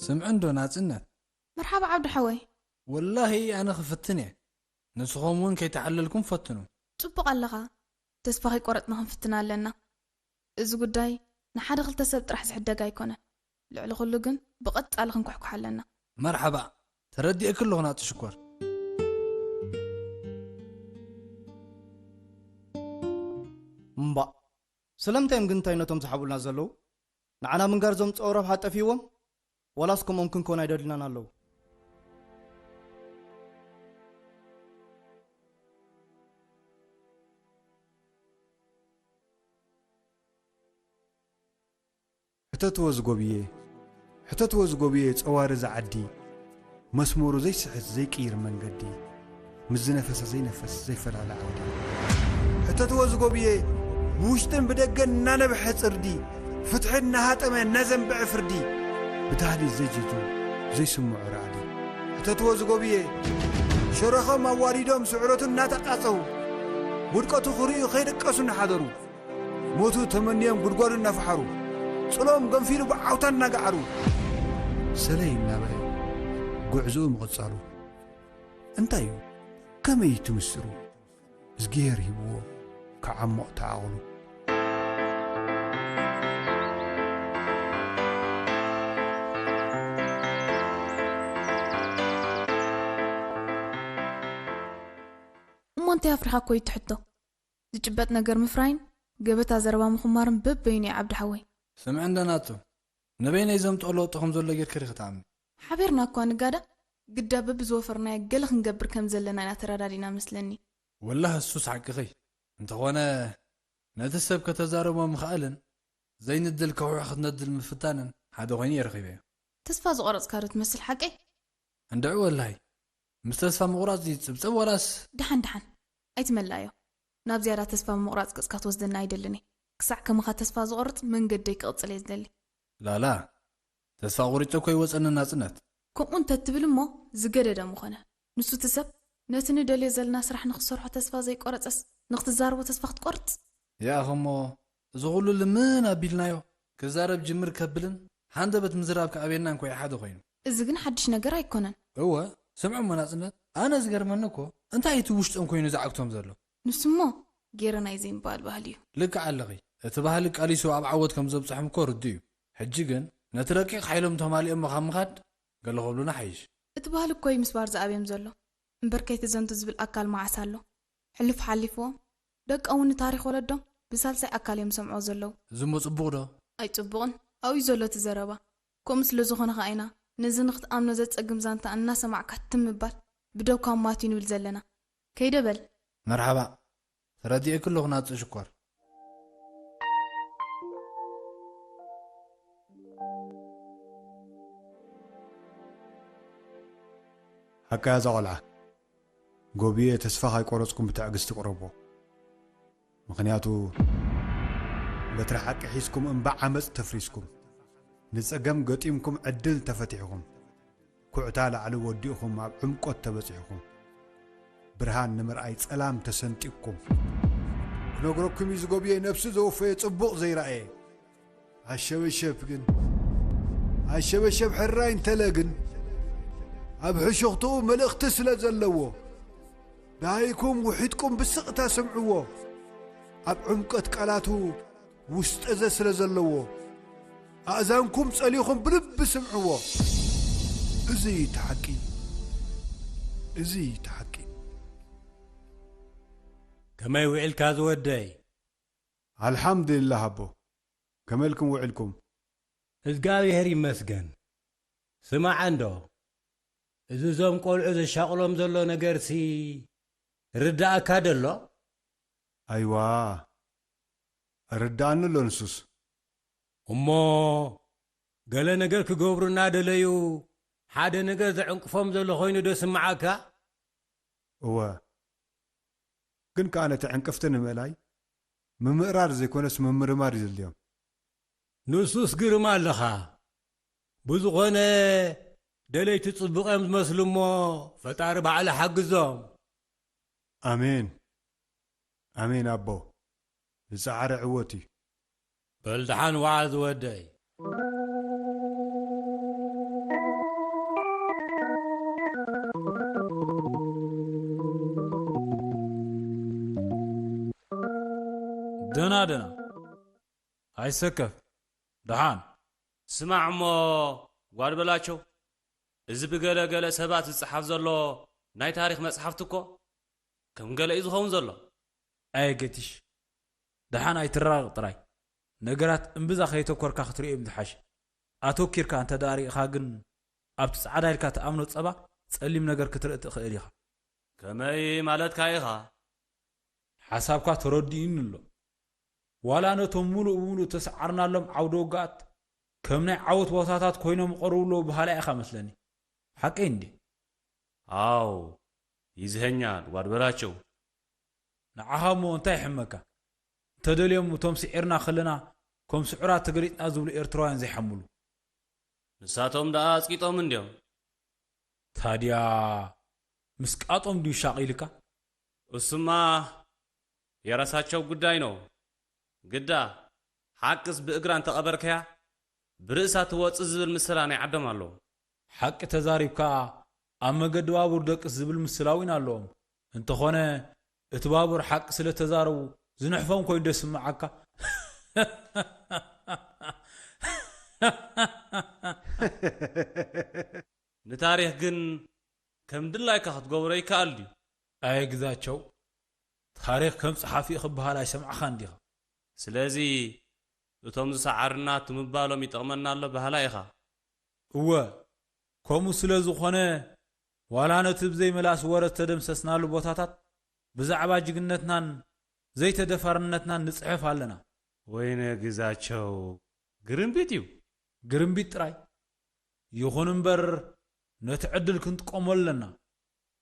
ስምዕንዶ ናጽነት? መርሓባ ዓብዱ ሓወይ። ወላሂ ኣነ ክፍትን እየ። ንስኹም እውን ከይተዓለልኩም ፈትኑ። ጽቡቕ ኣለኻ። ተስፋ ከይቆረጽና ክንፍትና ኣለና። እዚ ጉዳይ ንሓደ ክልተ ሰብ ጥራሕ ዝሕደግ ኣይኮነን። ልዕሊ ኩሉ ግን ብቐጻሊ ክንኳሕኳሕ ኣለና። መርሓባ። ተረዲእኪ ኣለኹ ናጽ ሽኮር። እምባእ ስለምንታይ እዮም ግን እንታይ ነቶም ዝሓቡልና ዘለዉ? ንዓና ምንጋር ዘምጽኦ ረብሓ ጠፊእዎም? ዋላስ ከምኦም ክንከውን ኣይደልናን ኣለዉ? ሕተትዎ ዝጎብየ፣ ሕተትዎ ዝጎብየ ጸዋሪ ዝዓዲ፣ መስመሩ ዘይስሕት ዘይቅይር መንገዲ፣ ምስ ዝነፈሰ ዘይነፍስ ዘይፈላለ ዓውዲ። ሕተትዎ ዝጎብየ፣ ብውሽጥን ብደገን እናነበሐ ጽርዲ፣ ፍትሒ እናሃጠመ እናዘንብዐ ፍርዲ፣ ብታህዲድ ዘይጅጁ ዘይስምዖ ራዕዲ። ሕተትዎ ዝጎብየ፣ ሸረኾም ኣዋሪዶም ስዕረቱ እናተቃጸዉ፣ ውድቀቱ ክርእዩ ከይደቀሱ እናሓደሩ፣ ሞቱ ተመንዮም ጉድጓዱ እናፈሓሩ፣ ጽልኦም ገንፊሉ ብዓውታ እናገዓሩ፣ ሰለይ እናበለ ጉዕዝኡ ምቕጻሉ። እንታይ እዩ? ከመይ እዩ እቲ ምስጢሩ? እዝግሄር ሂብዎ ክዓሞቕ ተዓቕሉ። እሞ እንታይ ኣፍሪኻ እኮ እዩ እቲ ሕቶ። ዝጭበጥ ነገር ምፍራይን ገበታ ዘረባ ምኹማርን በበይኑ እዩ ዓብዲ ሓወይ። ስምዒ እንዶ ናቱ፣ ንበይነይ ዘምጽኦ ለውጢ ከም ዘሎ ጌርኪ ዲኺ ትኣምኒ? ሓቢርና እኳ ንጋዳ፣ ግዳ በብዝወፈርናዮ ገለ ክንገብር ከም ዘለና ኢና ተረዳዲእና መስለኒ። ወላሂ እሱስ ሓቅኺ። እንተኾነ ነቲ ሰብ ከተዛርቦ ምኽኣልን ዘይንድል ከውሒ ክትነድል ምፍታንን ሓደ ኮይኑ እየ ረኺበዮ። ተስፋ ዝቖረጽካ ዶ ትመስል ሓቀይ? እንድዒ ወላሂ፣ ምስ ተስፋ ምቑራጽ ድዩ ትጽብጸብ ዋላስ? ደሓን ደሓን፣ ኣይትመልኣዮ። ናብ ዝያዳ ተስፋ ብምቑራጽ ገጽካ ትወስደኒ ኣይደልን እየ። ክሳዕ ከማኻ ተስፋ ዝቖርጽ መንገደይ ክቕጽል እየ ዝደሊ። ላላ፣ ተስፋ ቑሪጸ እኮ ኣይወጸንን ናጽነት። ከምኡ እንተ ትብል እሞ ዝገደደ ምኾነ። ንሱ እቲ ሰብ ነቲ ንደልዮ ዘለና ስራሕ ንኽትሰርሖ ተስፋ ዘይቆረጸስ ንኽትዛረቦ ተስፋ ክትቆርጽ? ያእኸ እሞ እዚ ኹሉ ልምን ኣቢልናዮ ክዛረብ ጅምር ከብልን ሃንደበት ምዝራብ ክኣብየና እንኮ እዩ ሓደ ኮይኑ። እዚ ግን ሓድሽ ነገር ኣይኮነን። እወ፣ ስምዑ እሞ ናጽነት፣ ኣነ ዝገርመኒ እኮ እንታይ እቲ ውሽጦም ኮይኑ ዝዓግቶም ዘሎ? ንሱ እሞ ገይረናዮ ዘይምባል ባህሊ እዩ። ልክዕ ኣለኺ። እቲ ባህሊ ቀሊሱ ኣብ ዓወት ከም ዘብጽሖም እኮ ርዱእ እዩ። ሕጂ ግን ነቲ ረቂቕ ሓይሎም ተማሊኦሞ ካብ ምኻድ ገለ ክብሉና ሓይሽ። እቲ ባህሊ እኮ እዩ ምስባር ዝኣብዮም ዘሎ እምበር ከይተዘንቱ ዝብል ኣካል መዓስ ኣሎ? ሕሉፍ ሓሊፍዎ። ደቆም እውን ንታሪኽ ወለዶም ብሳልሳይ ኣካል እዮም ዝሰምዕዎ ዘለዉ። እዚ እሞ ጽቡቕ ዶ? ኣይጽቡቕን። ኣብኡ እዩ ዘሎ እቲ ዘረባ። ከምኡ ስለ ዝኾነ ኸኣ ኢና ነዚ ንኽትኣምኖ ዘጸግም ዛንታ እናሰማዕካ ትም ምባል ብደውካ ምማት እዩ ንብል ዘለና። ከይደ በል። መርሓባ። ተረዲኤኪ ኣለኹ ናጹ ሽኮር። ሓቃ እያ እዛ ቆልዓ። ጎብየ ተስፋ ካይቆረጽኩም ብትዕግስቲ ቅረብዎ። ምኽንያቱ በትሪ ሓቂ ሒዝኩም እምባ ዓመጽ ተፍሪስኩም። ንጸገም ገጢምኩም ዕድል ተፈቲሕኹም። ኩዕታ ላዕሊ ወዲእኹም ኣብ ዕምቆት ተበጺሕኩም። ብርሃን ንምርኣይ ጸላም ተሰንጢቕኩም። ክነግረኩም እዩ ዝጎብየ ነብሱ ዘወፈየ ጽቡቕ ዘይረኣየ። ኣሸበሸብ ግን ኣሸበሸብ ሕራይ እንተለ ግን ኣብ ሕሹኽትኡ መልእኽቲ ስለ ዘለዎ ደሃይኩም ውሒጥኩም ብስቕታ ስምዕዎ። ኣብ ዕምቀት ቃላቱ ውስጠዘ ስለ ዘለዎ፣ ኣእዛንኩም ጸሊኹም ብልቢ ስምዕዎ። እዚ እዩ እቲ ሓቂ። እዚ እዩ እቲ ሓቂ። ከመይ ውዒልካ ዝወደይ? ኣልሓምዱሊላህ ኣቦ። ከመይ ኢልኩም ውዒልኩም? እግዚኣብሔር ይመስገን። ስማዕ እንዶ፣ እዚ እዞም ቆልዑ ዘሻቕሎም ዘሎ ነገርሲ ርዳእካ ደሎ? ኣይዋ፣ ርዳእኒ ኣሎ ንሱስ። እሞ ገለ ነገር ክገብሩ እናደለዩ ሓደ ነገር ዘዕንቅፎም ዘሎ ኮይኑ ዶ ስምዓካ? እወ፣ ግን ከኣ ነቲ ዕንቅፍቲ ንምእላይ ምምእራር ዘይኮነስ ምምርማር እዩ ዘድልዮም። ንሱስ ግርም ኣለኻ። ብዝኾነ ደለይቲ ጽቡቕ እዮም ዝመስሉ እሞ ፈጣሪ ባዕሉ ሓግዞም። ኣሜን። ኣሜን ኣቦ። ንጻዕሪ ዕወት እዩ። በል ደሓን ወዓል ዝወደይ። ደና ደና። ኣይሰከፍ። ደሓን። ስማዕ እሞ ጓድ በላቸው፣ እዚ ብገለ ገለ ሰባት ዝጸሓፍ ዘሎ ናይ ታሪኽ መጽሓፍቲ እኮ ከም ገለ እዩ ዝኸውን ዘሎ። ኣየ ገቲሽ፣ ደሓን ኣይትራቐቕ ጥራይ። ነገራት እምብዛ ከየተኮርካ ክትርእዮም ዝሓሸ። ኣተኪርካ እንተ ደኣ ርኢኻ ግን፣ ኣብቲ ጻዕዳ ኢልካ ትኣምኖ ጸባ ጸሊም ነገር ክትርኢ ትኽእል ኢኻ። ከመይ ማለትካ ኢኻ? ሓሳብካ ተረዲኡኒ ኣሎ። ዋላ ነቶም ምሉእ ብምሉእ እተሰዓርናሎም ዓውደ ውግኣት ከም ናይ ዓወት ቦታታት ኮይኖም ይቐርቡ ኣለዉ በሃላይ ኢኻ መስለኒ። ሓቀይ እንድየ? ኣው፣ ይዝኸኛ ጓድ በላቸው። ንዓኻ እሞ እንታይ ይሕመካ? እንተደልዮም እቶም ስዒርና ከለና ከም ስዑራት ተገሊጽና ዝብሉ ኤርትራውያን ዘይሓምሉ። ንሳቶም ደኣ ኣጽቂጦም እንድዮም። ታድያ ምስቃጦም ድዩ ሻቒልካ? እሱማ የራሳቸው ጉዳይ ነው። ግዳ ሓቅስ ብእግራ እንተቐበርካያ ብርእሳ ትወጽእ ዝብል ምስላ ናይ ዓዶም ኣለዎም። ሓቂ ተዛሪብካ ኣብ መገዲ ባቡር ደቅስ ዝብል ምስላ እውን ኣለዎም። እንተኾነ እቲ ባቡር ሓቂ ስለ ተዛረቡ ዝንሕፎም ኮይኑ ዶ ይስምዓካ? ንታሪኽ ግን ከም ድላይካ ክትገብሮ ይከኣል ድዩ? ኣየ ግዛቸው፣ ታሪኽ ከም ጸሓፊኡ ክበሃል ኣይሰማዕኻን ዲኻ? ስለዚ እቶም ዝሰዓሩና እቲ ምባሎም ይጠቕመና ኣሎ በሃላይ ኢኻ። እወ፣ ከምኡ ስለ ዝኾነ፣ ዋላ ነቲ ብዘይ መላስ ወረ ዝተደምሰስናሉ ቦታታት ብዛዕባ ጅግነትናን ዘይተደፋርነትናን ንጽሕፍ ኣለና። ወይነ ግዛቸው፣ ግርምቢጥ እዩ። ግርምቢጥ ጥራይ። ይኹን እምበር፣ ነቲ ዕድል ክንጥቀሞ ኣለና።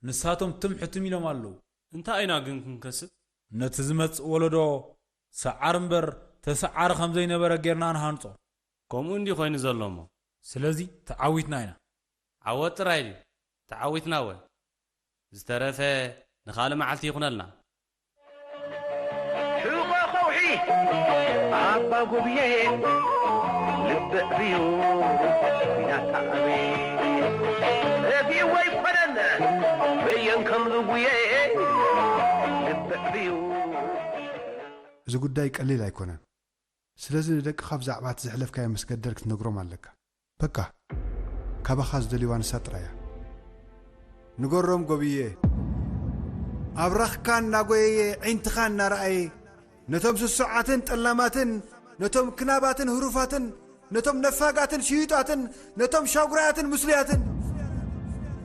ንሳቶም ትም ሕትም ኢሎም ኣለዉ። እንታይ ኢና ግን ክንከስብ? ነቲ ዝመጽእ ወለዶ ሰዓር እምበር ተሰዓሪ ከም ዘይነበረ ጌርና ንሃንጾ። ከምኡ እንዲ ኮይኑ ዘሎ እሞ። ስለዚ ተዓዊትና ኢና። ዓወት ጥራይ ድዩ? ተዓዊትና እወ። ዝተረፈ ንኻልእ መዓልቲ ይኹነልና። ሕቖ ኸውሒ ኣባ ጉብየ ልቢ ዕብዩ ኲናት ኣዕብዩ ጠፊኡ ኣይኮነን በየን ከም ዝጉየ ልቢ ዕብዩ። እዚ ጉዳይ ቀሊል ኣይኮነን። ስለዚ ንደቅኻ ብዛዕባ እቲ ዘሕለፍካዮ ምስ ገደል ክትነግሮም ኣለካ። በቃ፣ ካባኻ ዝደልይዋ ንሳ ጥራይ እያ። ንገሮም ጎብየ፣ ኣብራኽካ እናጎየየ፣ ዒንትኻ እናረኣየ፣ ነቶም ስሱዓትን ጠላማትን፣ ነቶም ክናባትን ህሩፋትን፣ ነቶም ነፋጋትን ሽዩጣትን፣ ነቶም ሻጉራያትን ምስሉያትን፣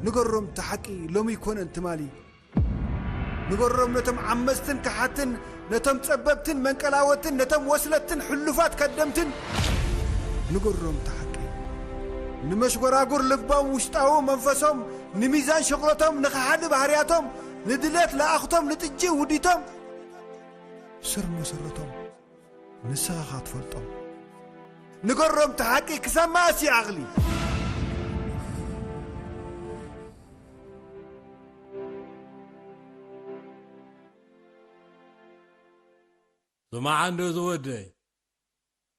ንገሮም እቲ ሓቂ ሎሚ ኣይኮነን ትማሊ። ንገሮም ነቶም ዓመጽትን ከሓትን፣ ነቶም ጸበብትን መንቀላወትን፣ ነቶም ወስለትን ሕሉፋት ከደምትን። ንገሮም እቲ ሓቂ። ንመሽጎራጉር ልቦም፣ ውሽጣዊ መንፈሶም፣ ንሚዛን ሽቕለቶም፣ ንኸሓዲ ባህርያቶም፣ ንድሌት ለኣኽቶም፣ ንጥጂ ውዲቶም፣ ስር መሰረቶም ንስኻ ኢኻ ትፈልጦም። ንገሮም እቲ ሓቂ ክሳብ መኣስ ይኣኽሊ? ስማዕ እንዶ ዝወደይ፣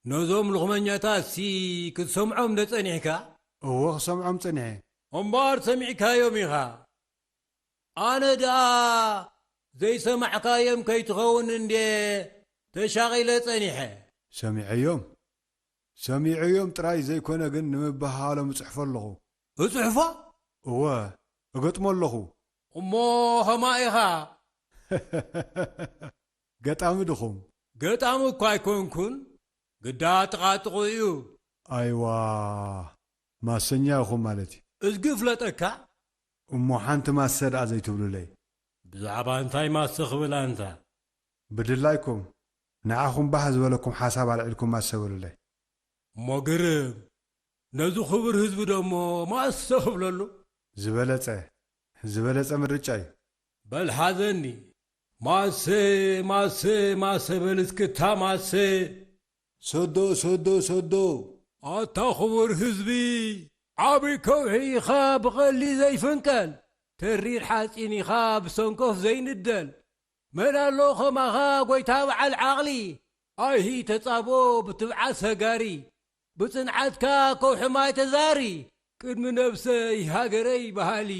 ነዞም ልኽመኛታትሲ ክትሰምዖም ዶ ጸኒሕካ? እወ፣ ክሰምዖም ጸኒሐ። እምበኣር ሰሚዕካዮም ኢኻ። ኣነ ደኣ ዘይሰማዕካዮም ከይትኸውን እንዴ ተሻቒለ ጸኒሐ። ሰሚዐዮም፣ ሰሚዐዮም ጥራይ ዘይኮነ ግን ንምብሃሃሎም እጽሕፎ ኣለኹ። እጽሕፎ? እወ፣ እገጥሞ ኣለኹ። እሞ ኸማ ኢኻ? ገጣሚ ድኹም? ገጣሚ እኳ ኣይኮንኩን፣ ግዳ ጥቓጥቑ እዩ። ኣይዋ፣ ማሰኛ ኢኹም ማለት እዩ። እዝጊ ፍለጠካ። እሞ ሓንቲ ማሰ ደኣ ዘይትብሉለይ? ብዛዕባ እንታይ ማሰ ክብል ኣንታ? ብድላይኩም፣ ንዓኹም ባህ ዝበለኩም ሓሳብ ኣልዒልኩም ማሰ በሉለይ። እሞ ግርም፣ ነዚ ክቡር ህዝቢ ደሞ ማሰ ክብለሉ? ዝበለጸ፣ ዝበለጸ ምርጫ እዩ። በል ሓዘኒ፣ ማሰ፣ ማሰ፣ ማሰ በል እስክታ ማሰ። ሰዶ፣ ሰዶ፣ ሰዶ። ኣታ ክቡር ህዝቢ፣ ዓቢ ከውሒ ኢኻ ብቐሊ ዘይፍንቀል፣ ተሪር ሓጺን ኢኻ ብሰንኮፍ ዘይንደል። መን ኣሎ ኸማኻ ጐይታ በዓል ዓቕሊ፣ ኣይሂ ተጻቦ ብትብዓት ሰጋሪ፣ ብጽንዓትካ ከውሒ ማይ ተዛሪ፣ ቅድሚ ነብሰይ ሃገረይ በሃሊ፣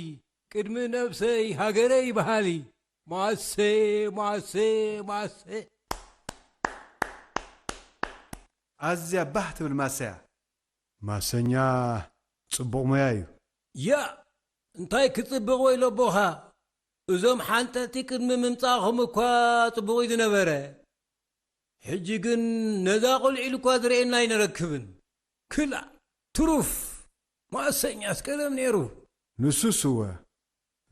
ቅድሚ ነብሰይ ሃገረይ በሃሊ። ማሰ፣ ማሰ፣ ማሰ። ኣዝያ ባህ ትብል ማሰያ። ማሰኛ ጽቡቕ ሞያ እዩ። ያእ! እንታይ ክጽብቕ ወይለቦኻ? እዞም ሓንጠጥቲ ቅድሚ ምምጻእኹም እኳ ጽቡቕ እዩ ዝነበረ። ሕጂ ግን ነዛ ቁልዒ ኢሉ እኳ ዝርእየና ኣይንረክብን። ክላእ! ትሩፍ! ማእሰኛስ ቀደም ነይሩ። ንሱስ እወ፣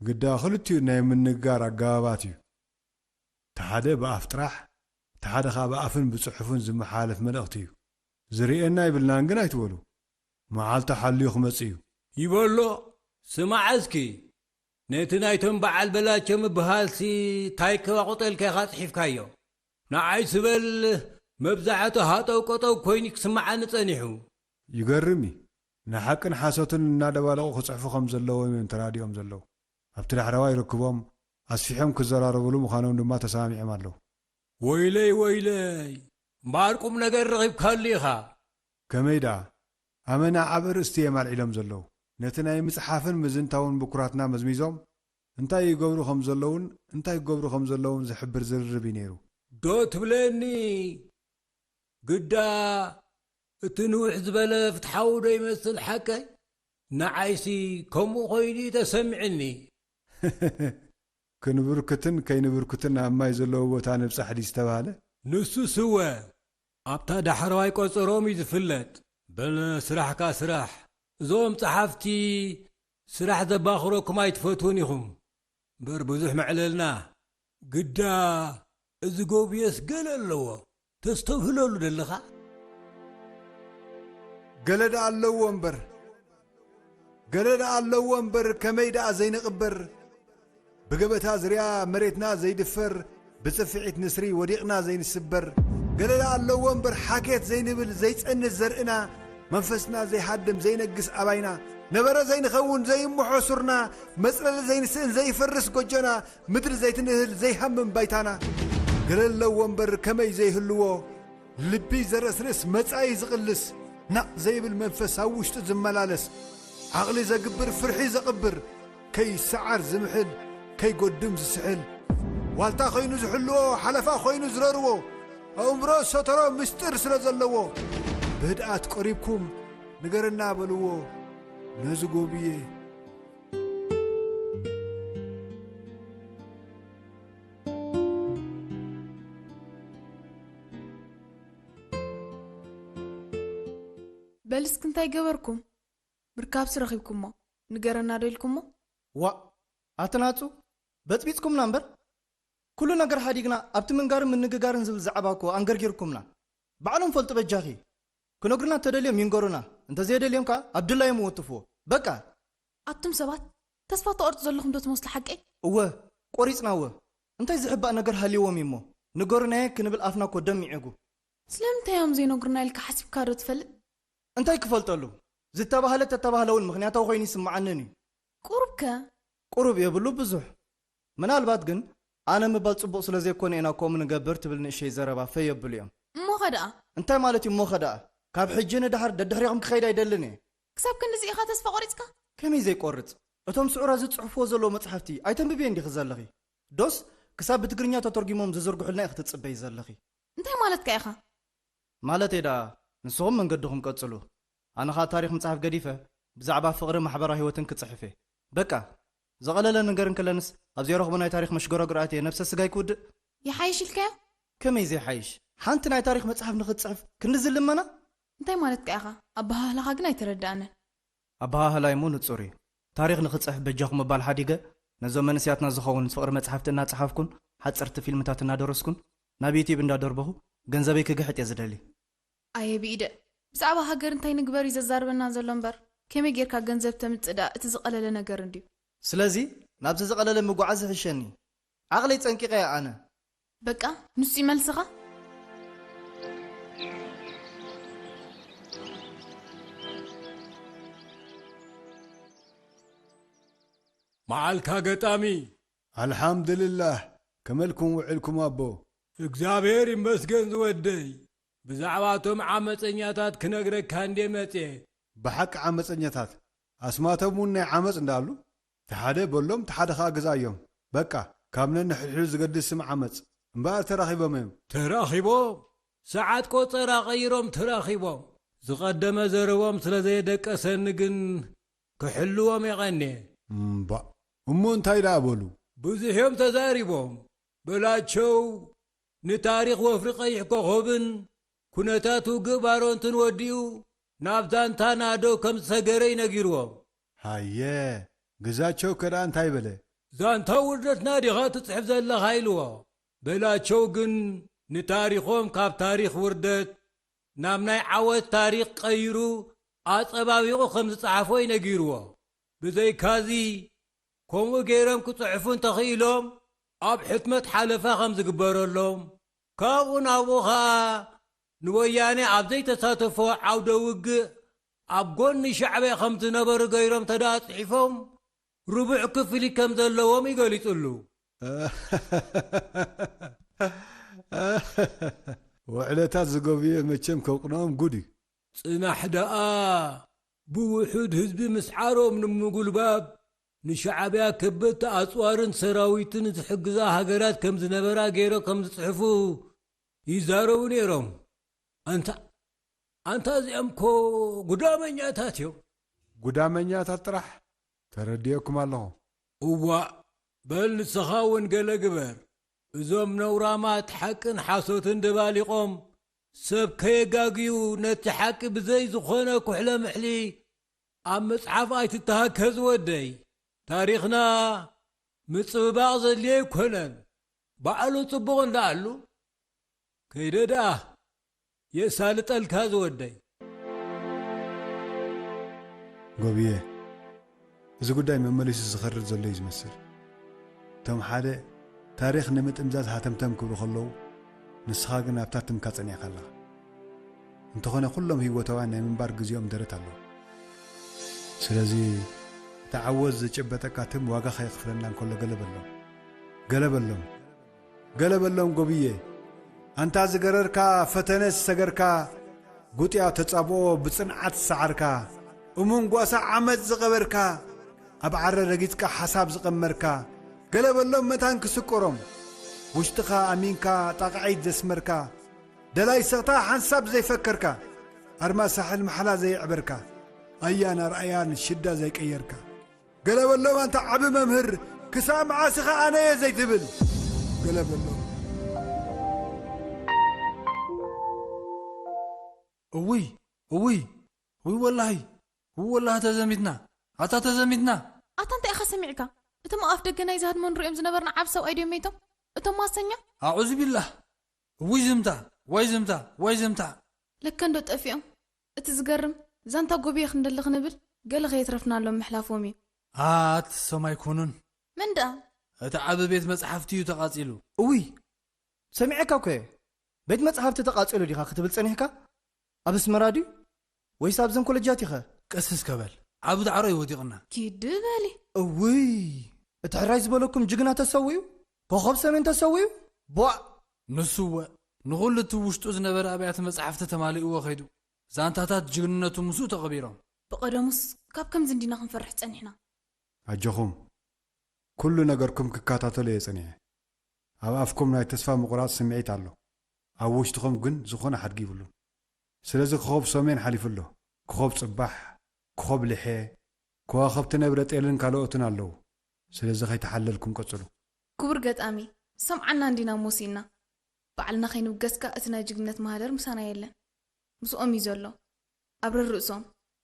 ግዳ ክልቲኡ ናይ ምንጋር ኣገባባት እዩ። እቲ ሓደ ብኣፍ ጥራሕ፣ እቲ ሓደ ኸኣ ብኣፍን ብጽሑፍን ዝመሓላለፍ መልእኽቲ እዩ። ዝርእየና ኣይብልናን ግን ኣይትበሉ። መዓልቱ ሓልዩ ክመጽእ እዩ። ይበሎ፣ ስማዕ እስኪ፣ ነቲ ናይቶም በዓል በላቸው ምብሃልሲ ታይ ክባቑጠልካ ኢኻ ጽሒፍካዮ? ንዓይ ስበል፣ መብዛሕቱ ሃጠው ቀጠው ኮይኑ ክስምዓኒ ጸኒሑ። ይገርም እዩ። ንሓቅን ሓሶትን እናደባለቑ ክጽሕፉ ከም ዘለዎም እዮም ተራዲኦም ዘለዉ። ኣብቲ ዳሕረዋይ ርክቦም ኣስፊሖም ክዘራረቡሉ ምዃኖም ድማ ተሰማሚዖም ኣለዉ። ወይለይ ወይለይ፣ እምበኣር ቁም ነገር ረኺብካሉ ኢኻ። ከመይ ደኣ? ኣመና ኣብ ኣርእስቲ እዮም ኣልዒሎም ዘለዉ። ነቲ ናይ ምጽሓፍን ምዝንታውን ብኩራትና መዝሚዞም፣ እንታይ ይገብሩ ከም ዘለዉን እንታይ ክገብሩ ከም ዘለዉን ዝሕብር ዝርርብ እዩ ነይሩ። ዶ ትብለኒ? ግዳ እቲ ንውሕ ዝበለ ፍትሓዊ ዶ ይመስል ሓቀይ? ንዓይሲ ከምኡ ኮይኑ እዩ ተሰሚዕኒ። ክንብርክትን ከይንብርክትን ኣብ ማይ ዘለዎ ቦታ ንብጻሕ ድዩ ዝተባህለ? ንሱስ እወ፣ ኣብታ ዳሕረዋይ ቆጸሮም እዩ ዝፍለጥ። በል ስራሕካ ስራሕ። እዞም ጸሓፍቲ ስራሕ ዘባኽረኩም ኣይትፈትዉን ኢኹም። እምበር ብዙሕ መዕለልና። ግዳ እዚ ጎብየስ ገለ ኣለዎ። ተስተብህለሉ ደለኻ? ገለ ደኣ ኣለዎ እምበር፣ ገለ ደኣ ኣለዎ እምበር፣ ከመይ ደኣ ዘይንቕበር? ብገበታ ዝርያ መሬትና ዘይድፈር፣ ብጽፍዒት ንስሪ ወዲቕና ዘይንስበር። ገለ ደኣ ኣለዎ እምበር፣ ሓኬት ዘይንብል ዘይጸንት ዘርእና፣ መንፈስና ዘይሃድም ዘይነግስ ኣባይና፣ ነበረ ዘይንኸውን ዘይምሖ ሱርና፣ መጽለሊ ዘይንስእን ዘይፈርስ ጎጆና፣ ምድሪ ዘይትንህል ዘይሃምም ባይታና። ገለ ኣለዎ እምበር ከመይ ዘይህልዎ፣ ልቢ ዘረስርስ መጻኢ ዝቕልስ፣ ናቕ ዘይብል መንፈስ ኣብ ውሽጡ ዝመላለስ፣ ዓቕሊ ዘግብር ፍርሒ ዘቕብር፣ ከይሰዓር ዝምሕል፣ ከይጎድም ዝስሕል፣ ዋልታ ኮይኑ ዝሕልዎ፣ ሓለፋ ኮይኑ ዝረርዎ፣ ኣእምሮ ሰተሮ ምስጢር ስለ ዘለዎ፣ ብህድኣት ቀሪብኩም ንገረና በልዎ ነዚ ጎብየ። በል እስኪ እንታይ ገበርኩም? ምርካብሲ ረኺብኩሞ፣ ንገረና ዶ ኢልኩሞ? ዋእ፣ ኣቲ ናጹ፣ በጽቢጽኩምና እምበር። ኩሉ ነገር ሓዲግና ኣብቲ ምንጋርን ምንግጋርን ዝብል ዛዕባ እኮ ኣንገርጊርኩምና። ባዕሎም ፈልጡ በጃኺ። ክነግሩና እንተደልዮም ይንገሩና፣ እንተዘየደልዮም ከኣ ኣብ ድላዮም ይወትፍዎ። በቃ። ኣቱም ሰባት፣ ተስፋ ትቖርጹ ዘለኹም ዶ ትመስሉ ሓቀይ? እወ፣ ቆሪጽና እወ። እንታይ ዝሕባእ ነገር ሃልይዎም እዩሞ? ንገሩናየ ክንብል ኣፍና እኮ ደም ይዕጉ። ስለምንታይ እዮም ዘይነግሩና ኢልካ ሓሲብካ ዶ ትፈልጥ? እንታይ ክፈልጠሉ? ዝተባህለ ተተባህለ እውን ምኽንያታዊ ኮይኑ ይስምዓንን እዩ። ቁሩብ ከ? ቁሩብ የብሉ ብዙሕ። ምናልባት ግን ኣነ ምባል ጽቡቕ ስለ ዘይኮነ ኢና ከምኡ ንገብር ትብል ንእሸይ ዘረባ ፈይ የብሉ እዮም። እሞኸ ደኣ? እንታይ ማለት እዩ እሞኸ ደኣ? ካብ ሕጂ ንደሓር ደድሕሪኹም ክኸይድ ኣይደልን እየ። ክሳብ ክንድዚ ኢኻ ተስፋ ቆሪጽካ? ከመይ ዘይቆርጽ? እቶም ስዑራት ዝጽሕፍዎ ዘለዉ መጻሕፍቲ ኣይተንብብዮን ዲኺ ዘለኺ? ዶስ ክሳብ ብትግርኛ ተተርጒሞም ዝዝርግሑልና ኢኺ ትጽበዪ ዘለኺ? እንታይ ማለትካ ኢኻ? ማለተይ ደኣ፣ ንስኹም መንገድኹም ቀጽሉ። ኣነ ኸኣ ታሪኽ ምጽሓፍ ገዲፈ፣ ብዛዕባ ፍቕርን ማሕበራዊ ህይወትን ክጽሕፍ እየ። በቃ፣ ዝቐለለ ነገር እንከለንስ፣ ኣብ ዘይረኽቦ ናይ ታሪኽ መሽጎራጉሪ ኣትየ ነብሰ ስጋይ ክውድእ? ይሓይሽ ኢልካዮ? ከመይ ዘይሓይሽ? ሓንቲ ናይ ታሪኽ መጽሓፍ ንኽትጽሕፍ ክንድዚ ልመና? እንታይ ማለትካ ኢኻ? ኣበሃህላኻ ግን ኣይተረድኣንን። ኣበሃህላይ እሞ ንጹር እዩ። ታሪኽ ንኽጽሕፍ በጃኹም ምባል ሓዲገ፣ ነዞም መንእሰያትና ዝኸውን ፍቕሪ መጽሓፍቲ እናጸሓፍኩን ሓጸርቲ ፊልምታት እናደረስኩን ናብ ዩትዩብ እንዳደርበኹ ገንዘበይ ክግሕጥ እየ ዝደሊ። ኣየ ብኢደ፣ ብዛዕባ ሃገር እንታይ ንግበር እዩ ዘዛርበና ዘሎ እምበር፣ ከመይ ጌርካ ገንዘብ ተምጽእ ደኣ እቲ ዝቐለለ ነገር እንድዩ። ስለዚ ናብቲ ዝቐለለ ምጉዓዝ ይሕሸኒ። ዓቕለይ ጸንቂቐ እየ ኣነ። በቃ፣ ንሱ እዩ መልስኻ? መዓልካ ገጣሚ። ኣልሓምድልላህ፣ ከመልኩም ውዕልኩም ኣቦ? እግዚኣብሔር ይመስገን ዝወደይ። ብዛዕባ እቶም ዓመፀኛታት ክነግረካ እንዴ መፅየ። ብሓቂ ዓመፀኛታት፣ ኣስማቶም እውን ናይ ዓመፅ እንዳሉ፣ እቲ ሓደ በሎም፣ እቲ ሓደ ኸኣ ግዛዮም። በቃ፣ ካብ ነንሕድሕዱ ዝገድስ ስም ዓመፅ። እምበኣር ተራኺቦም እዮም። ተራኺቦም? ሰዓት ቆጸራ ቀይሮም ተራኺቦም። ዝቐደመ ዘረቦም ስለ ዘየደቀሰኒ ግን ክሕልዎም የቐንየ። እምባእ፣ እሞ እንታይ ደኣ በሉ? ብዙሕ እዮም ተዛሪቦም። በላቸው ንታሪኽ ወፍሪ ቀይሕ ኮኾብን ኩነታት ውግእ ባሮንትን ወዲኡ ናብ ዛንታ ናደው ከም ዝሰገረ እዩ ነጊርዎም። ሃየ፣ ግዛቸው ከ ደኣ እንታይ በለ? ዛንታ ውርደትና ዲኻ ትጽሕፍ ዘለኻ? ኢልዎ። በላቸው ግን ንታሪኾም ካብ ታሪኽ ውርደት ናብ ናይ ዓወት ታሪኽ ቀይሩ ኣጸባቢቑ ከም ዝጸሓፎ እዩ ነጊርዎ። ብዘይካዚ፣ ከምኡ ገይሮም ክጽሕፉ እንተኽኢሎም፣ ኣብ ሕትመት ሓለፋ ከም ዝግበረሎም፣ ካብኡ ናብኡ ኸኣ ንወያነ ኣብ ዘይተሳተፎ ዓውደ ውግእ ኣብ ጎኒ ሻዕብያ ከም ዝነበሩ ገይሮም ተደኣ ጽሒፎም፣ ርቡዕ ክፍሊት ከም ዘለዎም እዩ ገሊጹሉ። ውዕለታት ዝገብየ መቸም ከውቅኖም ጉድ እዩ። ጽናሕ ደኣ ብውሑድ ህዝቢ ምስዓሮም ንምጉልባብ ንሻዕብያ ከበድቲ ኣጽዋርን ሰራዊትን ዝሕግዛ ሃገራት ከም ዝነበራ ገይሮ ከም ዝጽሕፉ ይዛረቡ ነይሮም። ኣንታ፣ ኣንታ እዚኦም እኮ ጉዳመኛታት እዮም። ጉዳመኛታት ጥራሕ ተረዲኤኩም ኣለኹ። እዋእ፣ በል ንስኻ እውን ገለ ግበር። እዞም ነውራማት ሓቅን ሓሶትን ደባሊቖም ሰብ ከየጋግዩ ነቲ ሓቂ ብዘይ ዝኾነ ኩሕለ ምሕሊ ኣብ መጽሓፍ ኣይትተሃከ ዝወደይ። ታሪኽና ምጽብባቕ ዘድልዮ ኣይኮነን። ባዕሉ ጽቡቕ እንዳኣሉ ከይደ ደኣ የሳልጠልካ ዝወደይ። ጎብየ፣ እዚ ጉዳይ መመሊሱ ዝኸርር ዘሎ እዩ ዝመስል። እቶም ሓደ ታሪኽ ንምጥምዛዝ ሃተምተም ክብሉ ከለዉ፣ ንስኻ ግን ኣብታ ትምካ ጸኒዕካ ኣለኻ። እንተኾነ ኩሎም ህይወታውያን ናይ ምንባር ግዜኦም ደረት ኣለዎም። ስለዚ እቲ ዓወት ዘጨበጠካ ትም ዋጋ ከየኽፍለና እንከሎ ገለ በሎም። ገለ በሎም። ገለ በሎም ጎብየ። ኣንታ ዝገረርካ ፈተነ ዝሰገርካ፣ ጉጥያ ተጻብኦ ብጽንዓት ዝሰዓርካ፣ እሙን ጓሳ ዓመጽ ዝቐበርካ፣ ኣብ ዓረ ረጊጽካ ሓሳብ ዝቐመርካ፣ ገለ በሎም መታን ክስቆሮም። ውሽጥኻ ኣሚንካ ጣቕዒት ዘስመርካ፣ ደላይ ስቕታ ሓንሳብ ዘይፈከርካ፣ ኣርማ ሳሕል ማሕላ ዘየዕበርካ፣ ኣያን ኣርኣያን ሽዳ ዘይቀየርካ። ገለ በሎም ኣንታ ዓቢ መምህር፣ ክሳብ መዓስ ኢኻ ኣነ እየ ዘይትብል? ገለ በሎም። እውይ፣ እውይ፣ እውይ ወላሂ፣ እውይ ወላሂ ተዘሚትና፣ ኣታ ተዘሚትና። ኣታ እንታይ ኢኻ ሰሚዕካ? እቶም ኣብ ኣፍ ደገ ናይዚ ሃድሞ ንሪኦም ዝነበርና ዓቢ ሰብኣይ ድዮም መይቶም? እቶም ማሰኛ? ኣዑዙ ቢላህ። እውይ ዝምታ፣ ወይ ዝምታ፣ ወይ ዝምታ። ለከ እንዶ ጠፊኦም። እቲ ዝገርም፣ ዛንታ ጎብየ ክንደሊ ክንብል፣ ገለ ከየትረፍናሎም ምሕላፎም እዩ። ኣት፣ እሶም ኣይኮኑን። መን ደኣ? እቲ ዓቢ ቤት መጽሓፍቲ እዩ ተቓጺሉ። እውይ፣ ሰሚዐካ እኮ እየ። ቤት መጽሓፍቲ ተቓጺሉ ዲኻ ክትብል ጸኒሕካ? ኣብ ኣስመራ ድዩ? ወይስ ኣብዘን ኮለጃት ኢኸ? ቀስ እስከ በል። ዓቢ ዳዕሮ እዩ ወዲቕና። ኪድ በሊ። እውይ፣ እቲ ሕራይ ዝበለኩም ጅግና ተሰዊኡ? ኮኸብ ሰሜን ተሰዊኡ? ቧእ! ንሱ እወ፣ ንኹሉ እቲ ውሽጡ ዝነበረ ኣብያተ መጻሕፍቲ ተማሊእዎ ከይዱ። ዛንታታት ጅግንነቱ ምስኡ ተቐቢሮም። ብቐደሙስ ካብ ከምዚ እንዲና ክንፈርሕ ጸኒሕና። ኣጆኹም። ኩሉ ነገርኩም ክከታተሎ እየ ጸኒሐ። ኣብ ኣፍኩም ናይ ተስፋ ምቑራጽ ስምዒት ኣሎ። ኣብ ውሽጥኹም ግን ዝኾነ ሓድጊ ይብሉን። ስለዚ ኮኾብ ሰሜን ሓሊፉ ኣሎ። ኮኾብ ጽባሕ፣ ኮኾብ ልሐ፣ ከዋኽብቲ ነብረ ጤልን ካልኦትን ኣለዉ። ስለዚ ከይተሓለልኩም ቀጽሉ። ክቡር ገጣሚ፣ ሰምዓና እንዲና ሞሲና። ባዕልና ከይንብገስካ እቲ ናይ ጅግነት ማህደር ምሳና የለን። ምስኦም እዩ ዘሎ። ኣብ ርርእሶም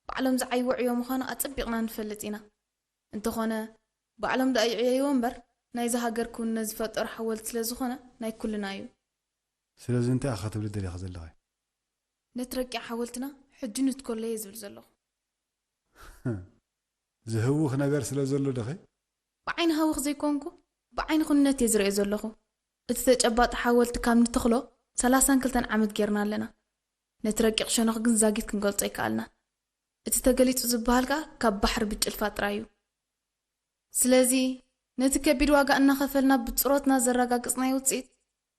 ባዕሎም ዝዓይዎ ዕዮ ምዃኑ ኣጸቢቕና ንፈልጥ ኢና። እንተኾነ ባዕሎም ደኣ ይዕየይዎ እምበር ናይዛ ሃገር ክውንነት ዝፈጠሩ ሓወልቲ ስለ ዝኾነ ናይ ኩልና እዩ። ስለዚ እንታይ ኢኻ ክትብሊ ደሊኻ ዘለኺ? ነቲ ረቂቕ ሓወልትና ሕጂ ንትከሎ እየ ዝብል ዘለኹ። ዝህውኽ ነገር ስለ ዘሎ ዶኺ? ብዓይኒ ሃውኽ ዘይኮንኩ ብዓይኒ ኩንነት እየ ዝርእዮ ዘለኹ። እቲ ተጨባጢ ሓወልቲ ካብ ንተኽሎ ሰላሳን ክልተን ዓመት ጌርና ኣለና። ነቲ ረቂቕ ሸነኽ ግን ዛጊት ክንገልጾ ኣይከኣልናን። እቲ ተገሊጹ ዝበሃል ከኣ ካብ ባሕሪ ብጭልፋ ጥራይ እዩ። ስለዚ ነቲ ከቢድ ዋጋ እናኸፈልና ብጽሮትና ዘረጋግጽናዮ ውጽኢት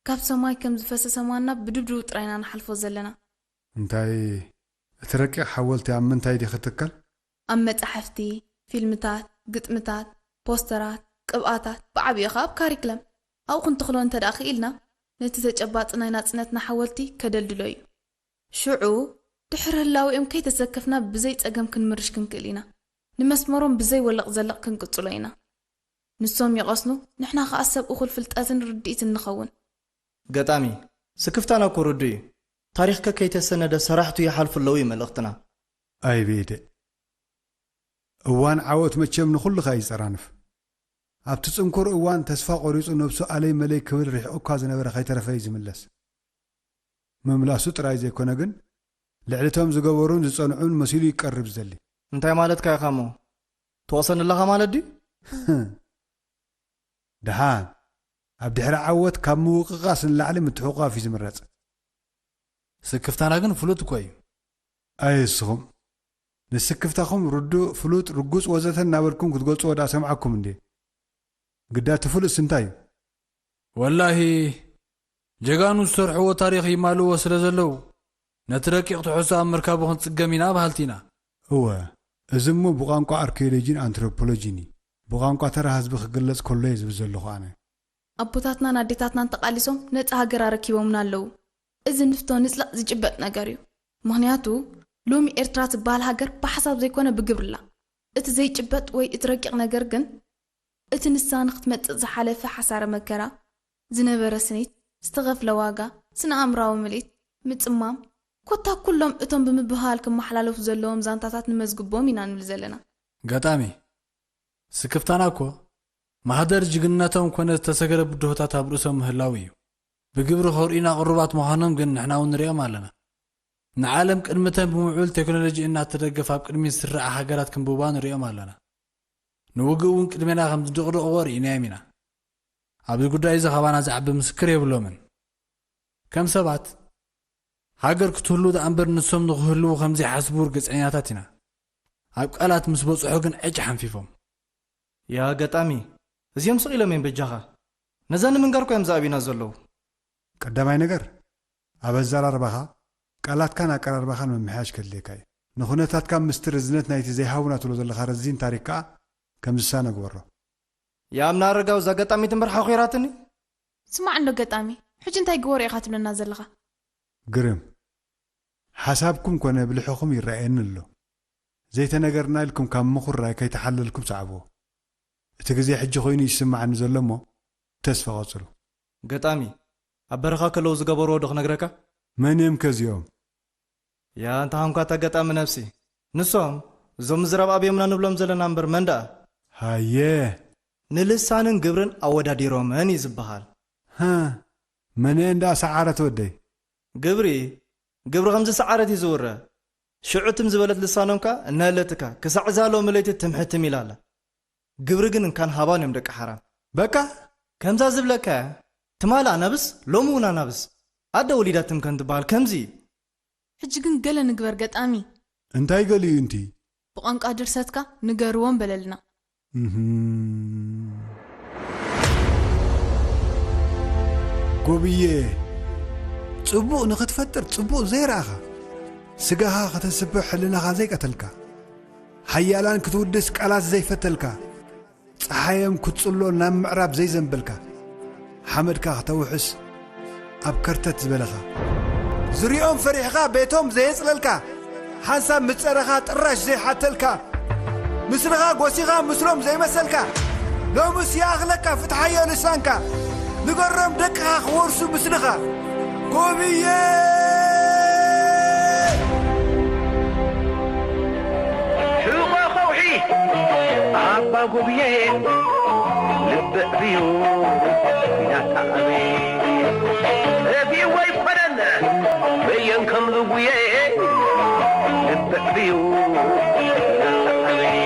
ካብ ሰማይ ከም ዝፈሰሰ ማና ብድብድቡ ጥራይ ኢና ንሓልፎ ዘለና። እንታይ እቲ ረቂቕ ሓወልቲ ኣብ ምንታይ ድዩ ክትከል? ኣብ መጻሕፍቲ፣ ፊልምታት፣ ግጥምታት፣ ፖስተራት፣ ቅብኣታት፣ ብዓቢኡ ኸኣ ኣብ ካሪክለም ኣብኡ ክንተኽሎ እንተ ደኣ ክኢልና ነቲ ተጨባጢ ናይ ናጽነትና ሓወልቲ ከደልድሎ እዩ። ሽዑ ድሕሪ ህላዌኦም ከይተሰከፍና ብዘይ ጸገም ክንምርሽ ክንክእል ኢና። ንመስመሮም ብዘይ ወለቕ ዘለቕ ክንቅጽሎ ኢና። ንሶም ይቐስኑ፣ ንሕና ኸኣ ሰብ እኹል ፍልጠትን ርድኢትን ንኸውን። ገጣሚ፣ ስክፍታና እኮ ርዱእ እዩ። ታሪኽከ ከይተሰነደ ሰራሕቱ ይሓልፉ ኣለዉ እዩ መልእኽትና። ኣይ ብኢደ እዋን ዓወት መቸም ንኹሉ ከኣ ይጸራንፍ። ኣብቲ ጽንኩር እዋን ተስፋ ቆሪጹ ነብሱ ኣለይ መለይ ክብል ሪሕቑ እኳ ዝነበረ ከይተረፈ እዩ ዝምለስ። ምምላሱ ጥራይ ዘይኮነ ግን ልዕሊ እቶም ዝገበሩን ዝጸንዑን መሲሉ ይቀርብ ዝደሊ። እንታይ ማለትካ ኢኻ እሞ? ትወቕሰኒ ኣለኻ ማለት ድዩ? ደሓን ኣብ ድሕሪ ዓወት ካብ ምውቕቓስ ንላዕሊ ምትሕቑቓፍ እዩ ዝምረጽ። ስክፍታና ግን ፍሉጥ እኮ እዩ። ኣየ እስኹም ንስክፍታኹም ርዱእ፣ ፍሉጥ፣ ርጉጽ ወዘተ እናበልኩም ክትገልጽዎ ደኣ ሰምዓኩም እንድየ። ግዳ እቲ ፍሉጥሲ እንታይ እዩ? ወላሂ ጀጋኑ ዝሰርሕዎ ታሪኽ ይማልእዎ ስለ ዘለዉ ነቲ ረቂቕ ትሕዝቶ ኣብ ምርካቡ ክንጽገም ኢና በሃልቲ ኢና። እወ፣ እዚ እሞ ብቋንቋ ኣርኪዮሎጂን ኣንትሮፖሎጂን እዩ። ብቋንቋ ተራ ህዝቢ ክግለጽ ከሎ እየ ዝብል ዘለኹ ኣነ። ኣቦታትናን ኣዴታትናን ተቓሊሶም ነጻ ሃገር ኣረኪቦምና ኣለዉ። እዚ ንፍቶ ንጽላእ ዝጭበጥ ነገር እዩ። ምኽንያቱ ሎሚ ኤርትራ ትበሃል ሃገር ብሓሳብ ዘይኮነ ብግብሪ ኣላ። እቲ ዘይጭበጥ ወይ እቲ ረቂቕ ነገር ግን እቲ ንሳ ንኽትመጽእ ዝሓለፈ ሓሳረ መከራ፣ ዝነበረ ስኒት፣ ዝተኸፍለ ዋጋ፣ ስነ ኣእምራዊ ምልኢት፣ ምጽማም፣ ኮታ ኩሎም እቶም ብምብህሃል ክመሓላለፉ ዘለዎም ዛንታታት ንመዝግቦም ኢና ንብል ዘለና። ገጣሚ፣ ስክፍታና እኮ ማህደር ጅግንነቶም ኮነ ዝተሰገረ ብድሆታት ኣብ ርእሶም ምህላው እዩ። ብግብሪ ከርእዩና ቅሩባት ምዃኖም ግን ንሕና እውን ንሪኦም ኣለና። ንዓለም ቅድሚ እተን ብምዕቡል ቴክኖሎጂ እናተደገፋ ኣብ ቅድሚት ዝስርዓ ሃገራት ክንብባ ንሪኦም ኣለና። ንውግእ እውን ቅድሜና ከም ዝድቕድቕዎ ርኢናዮም ኢና። ኣብዚ ጉዳይ እዚ ካባና ዝዓቢ ምስክር የብሎምን። ከም ሰባት፣ ሃገር ክትህሉ ደኣ እምበር ንሶም ንኽህልዉ ከም ዘይሓስቡ ርግጸኛታት ኢና። ኣብ ቃላት ምስ በጽሑ ግን ዕጭ ሓንፊፎም። ያ ገጣሚ፣ እዚኦም ስቕ ኢሎም እዮም በጃኻ። ነዛ ንምንጋር እኮ እዮም ዝኣብዩና ዘለዉ። ቀዳማይ ነገር፣ ኣብ ኣዘራርባኻ፣ ቃላትካን ኣቀራርባኻን ምምሕያሽ ከድልየካ እዩ። ንኹነታትካ ምስቲ ርዝነት ናይቲ ዘይሃቡና ትብሎ ዘለኻ ረዚን ታሪኽ ከኣ ከም ዝሳነ ግበሮ። ያምና ኣረጋዊ እዛ ገጣሚት እምበር ሓኺራትኒ። ስማዕ እንዶ ገጣሚ፣ ሕጂ እንታይ ግበሩ ኢኻ ትብለና ዘለኻ? ግርም። ሓሳብኩም ኮነ ብልሕኹም ይረኣየኒ ኣሎ። ዘይተነገርና ኢልኩም ካብ ምኹራይ ከይተሓለልኩም ሰዓብዎ። እቲ ግዜ ሕጂ ኮይኑ እዩ ዝስምዓኒ ዘሎ እሞ ተስፋ ቀጽሉ። ገጣሚ፣ ኣብ በረኻ ከለዉ ዝገበርዎ ዶ ክነግረካ? መን እዮም ከ እዚኦም? ያ እንተ ኾንኳ እታ ገጣሚ ነብሲ። ንሶም፣ እዞም ምዝራብ ኣብዮምና ንብሎም ዘለና እምበር መን ደኣ? ሃየ! ንልሳንን ግብርን ኣወዳዲሮመን እዩ ዝበሃል። ሃ፣ መነኤን ደኣ ሰዓረት ወደይ? ግብሪ፣ ግብሪ ከምዚ ሰዓረት እዩ ዝውረ። ሽዑ ትም ዝበለት ልሳኖም ከኣ እናለትካ፣ ክሳዕ እዛ ሎሚ ለይቲ ትም ሕትም ኢላ ኣላ። ግብሪ ግን እንካን ሃባን እዮም ደቂ ሓራም። በቃ! ከምዛ ዝብለካ እያ። ትማሊ ኣናብስ፣ ሎሚ እውን ኣናብስ። ኣደ ወሊዳ ትም ከም ትበሃል ከምዚ እዩ። ሕጂ ግን ገለ ንግበር ገጣሚ። እንታይ ገሊኡ እንቲ? ብቋንቋ ድርሰትካ ንገርዎም በለልና። እህም። ጎብየ፣ ጽቡቕ ንኽትፈጥር ጽቡቕ ዘይረኣኻ፣ ስጋኻ ከተስብሕ ሕልናኻ ዘይቀተልካ፣ ሓያላን ክትውድስ ቃላት ዘይፈተልካ፣ ጸሓዮም ክትጽሎ ናብ ምዕራብ ዘይዘንበልካ፣ ሓመድካ ክተውሕስ ኣብ ከርተት ዝበለኻ፣ ዝሪኦም ፈሪሕኻ ቤቶም ዘየጽለልካ፣ ሓንሳብ ምስ ጸረኻ ጥራሽ ዘይሓተልካ፣ ምስልኻ ጎሲኻ ምስሎም ዘይመሰልካ፣ ሎምስ ይኣኽለካ ፍትሓዮ ልሳንካ፣ ንገሮም ደቅኻ ክወርሱ ምስልኻ። ጎብየ! ሕቖ ከውሒ ኣባ ጎብየ፣ ልቢ ዕብዩ ኲናት ኣበይ፣ ጠፊኡ ኣይኮነን በየን ከም ዝጉየ፣ ልቢ ዕብዩ ኲናት ኣበይ።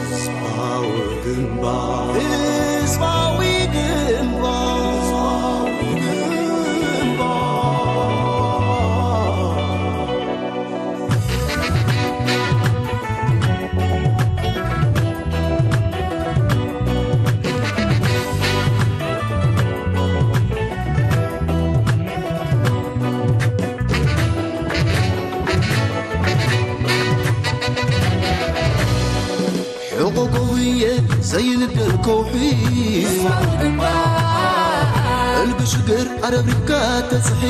ህዝባዊ ግንባር፣ ህዝባዊ ግንባር፣ ህዝባዊ ግንባር። ሕቖ ጎብየ ዘይንደል ከውሒ፣ እልቢ ሽግር ኣረብሪብካ ተጽሒ፣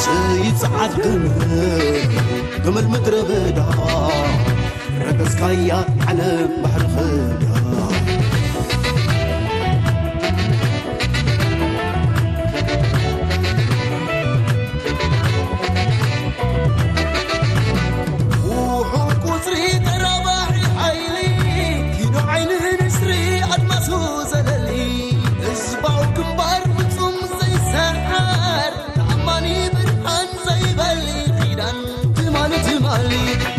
ዘይጸዓት ገመል፣ ገመል ምድረ በዳ፣ ረገጽካያ ዓለም ባሕሪ ኸዳ። ውሑድ ቁጽሪ ተራባሒ ሓይሊ፣ ኪኖ ዓይኒ ንስሪ ኣድማሱ ዘለሊ፣ ህዝባዊ ግንባር ፍጹም ዘይሰሓር፣ ተኣማኒ ብርሃን ዘይበሊ ኪዳን፣ ትማሊ ትማሊ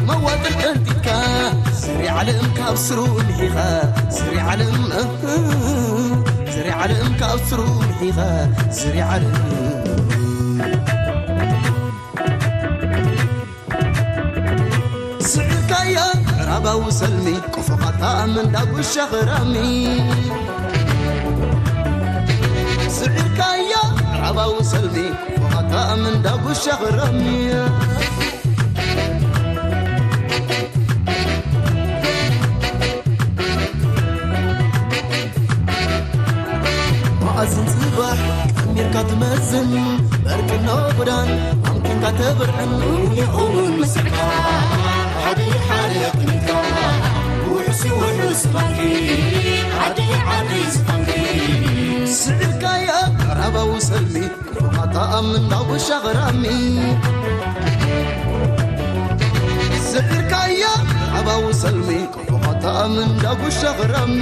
መዋጥር ቀንጢብካ፣ ስሪ ዓለም ካብ ስሩ ምሒኻ፣ ስሪ ዓለም፣ ስሪ ዓለም ካብ ስሩ ምሒኻ፣ ስሪ ዓለም። ስዒርካያ ምዕራባዊ ሰልሚ፣ ቆፎኻታ መንዳጉሻ ኽራሚ። ስዒርካያ ምዕራባዊ ሰልሚ፣ ቆፎኻታ መንዳጉሻ ኽራሚ። መኣዝን ጽባሕ ቀሚርካ ትመዝን፣ በርቅኖ ጎዳን ኣምኪንካ ተብርዕን፣ ይኹን ምስልካ ሓደ ሓደ ቅኒትካ፣ ውሑስ ይውሑስ ባንኪ፣ ዓዲ ዓዲ ዝፋንኪ። ስዒርካያ ምዕራባዊ ሰልሚ፣ ሩኻታ ኣምን ዳጉሻ ኽራሚ። ስዒርካያ ምዕራባዊ ሰልሚ፣ ሩኻታ ኣምን ዳጉሻ ኽራሚ።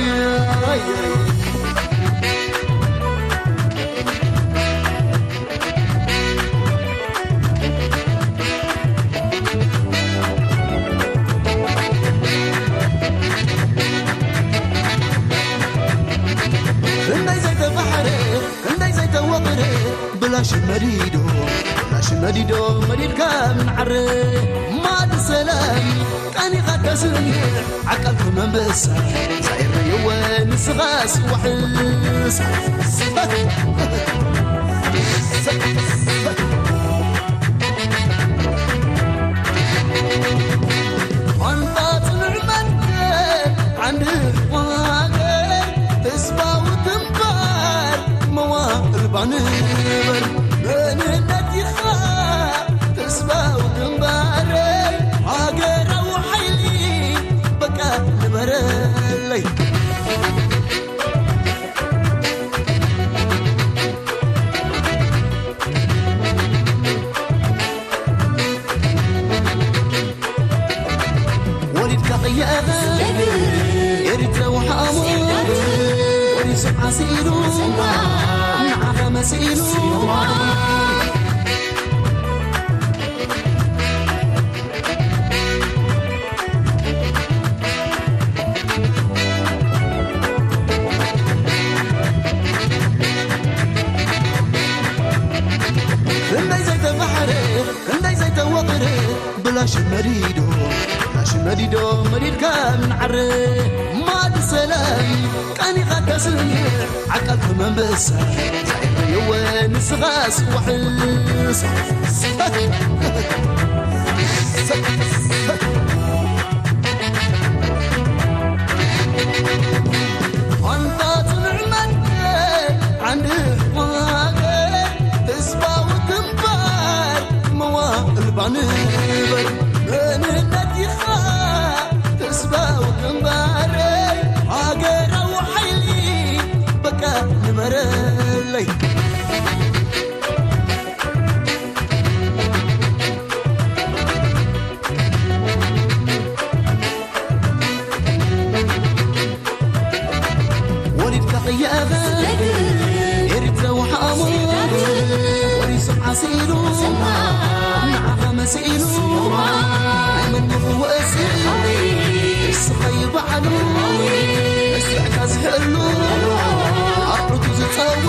ክንደይ ዘይተፋሕረ፣ ክንደይ ዘይተወቕረ፣ ብላሽ መዲዶ፣ ብላሽ መዲዶ መዲድካ ምንዓረ። ማድ ሰላም ቀኒኻ ተስንዕ፣ ዓቃል ከም ኣንበሳ፣ ሳይረየወ ንስኻስ ዋሕስ። ኣንታ ጽኑዕ መንገድ ዓንዲ ሃገር፣ ህዝባዊ ግንባር መዋእል ባንበር፣ መንነት ኢኻ ህዝባዊ ግንባረይ፣ ሃገራዊ ሓይሊ በቃ ንበረለይ። ወሊድካ ቀየቐ ኤሪትራዊ ሓሙት፣ ወሪሱ ዓሲሉ ንዓኻ መሲሉ። ክንደይ ዘይተፋሕረ፣ ክንደይ ዘይተወቕረ፣ ብላሽ መዲዶ፣ ብላሽ መዲዶ መዲድካ ምንዓረ። ማድ ሰላም ቃኒኻ ተስምዕ ዓቃብ ሕመም ብእሳ ዛይበየወ ንስኻስ ዋሕስ ኣንታ ጽኑዕ መትከል ዓንዲ ሕማገ ህዝባዊ ግንባር መዋእል ባንበር መንነት ኢኻ ህዝባዊ ግንባረይ ሃገራዊ ሓይሊ በቃ ንበረለይ። ወሊድካ ቀየበ ኤርትራዊ ሓሞት ወሪሱ ዓሲሉ ንዓኻ መሲሉ ኣይመንኹ ወእሲ እስኸይ ባዕሉ እስዕካ ዝሕሉ ኣርዑቱ ዝጸውር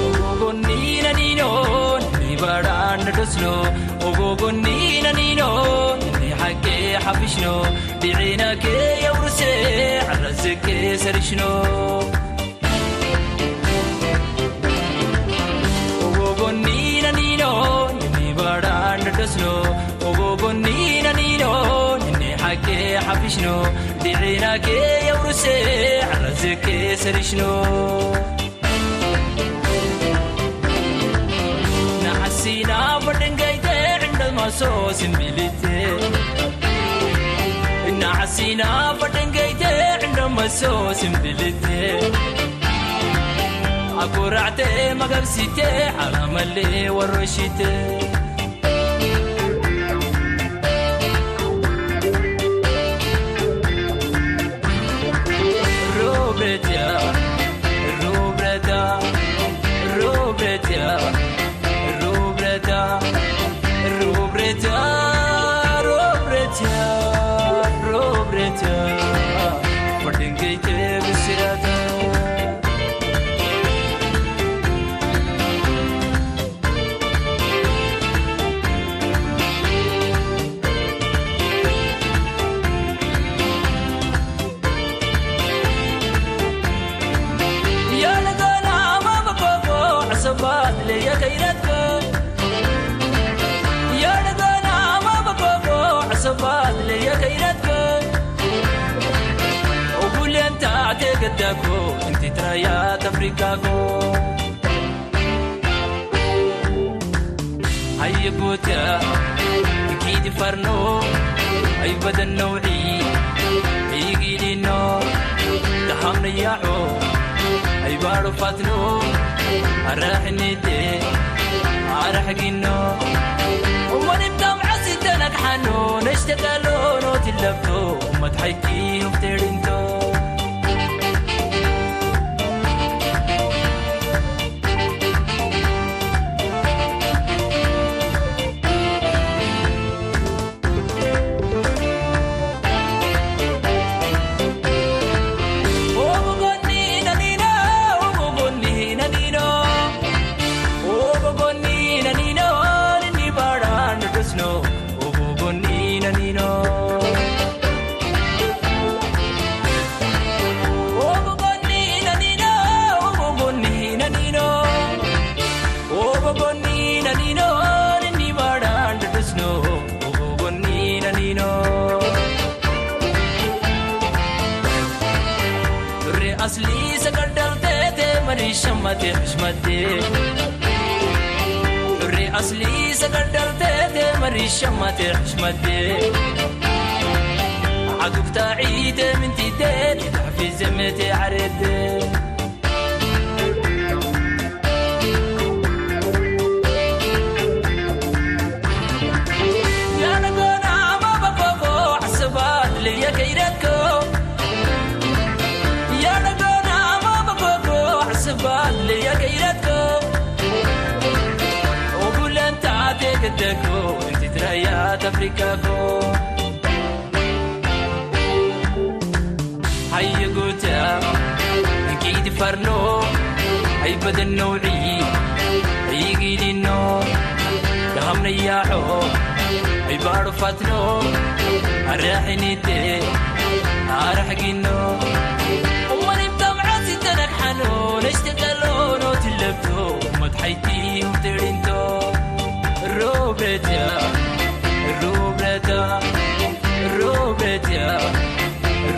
ኦጎጎኒ ነኒኖ ንባራ ንደስኖ ኦጎጎኒ ነኒኖ ንሓቂ ሓፍሽኖ ዲዒናከ የውርሴ ዓራዝከ ሰርሽኖ ኦጎጎኒ ነኒኖ ንባራ ንደስኖ ኦጎጎኒ ነኒኖ ንሓቂ ሓፍሽኖ ዲዒናከ የውርሴ ዓራዝከ ሰርሽኖ ንዓሲና በደንጋይተ ዕንደማሶ ስምቢልቴ ንዓሲና በደንጋይተ ዕንደማሶ ስምቢልቴ ኣኩራዕተ መገብሲቴ ዓላመሌ ወሮሽቴ ሮብረትያ ሮብረታ ሮብረትያ ሮብረታ ሮብረታ ሮብረትያ ሮብረትያ ወድንገይተ ብስራታ ተገዳጎ እንቲ ትራያት ኣፍሪቃጎ ሃየ ጎትያ ኪዲ ፈርኖ ኣይበደን ነውዒ ኢጊሊኖ ደሃም ነያዖ ኣይባሮ ፋትኖ ኣራሕኒቴ ኣራሕጊኖ እሞኒም ታምዓሲ ተነግሓኖ ነሽተጋሎ ኖትለብቶ መትሓይኪ ሆፍቴሪንቶ ኣስሊ ሰገደልቴቴ መሪ ሸማቴ ሕሽመቴ ሪ ኣስሊ ሰገደልቴቴ መሪ ሸማቴ ሕሽመቴ عقبت عيد من تدين تحفي زمتي عرد. يا نقول عم بكوكو عصبات ليا كيرتكو. يا نقول عم بكوكو عصبات ليا كيرتكو. وقول انت عاتيك الدكو انت تريات افريكاكو. هيا قوتا كيد فرنو، هي بدن نوعي، هي قيدينو، دهم نياحو، هي بارو فاتنو، الرحي نيتي، أرح قينو. ومن يمتم عزي تنك حنون، اشتقلونو تلبتو، متحيتي وترينتو. روبرتا، روبرتا، روبرتا،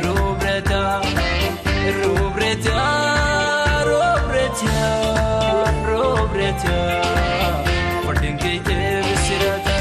روبرتا، روبرتا، روبرتا، روبرتا، فردنكيت بسرتا.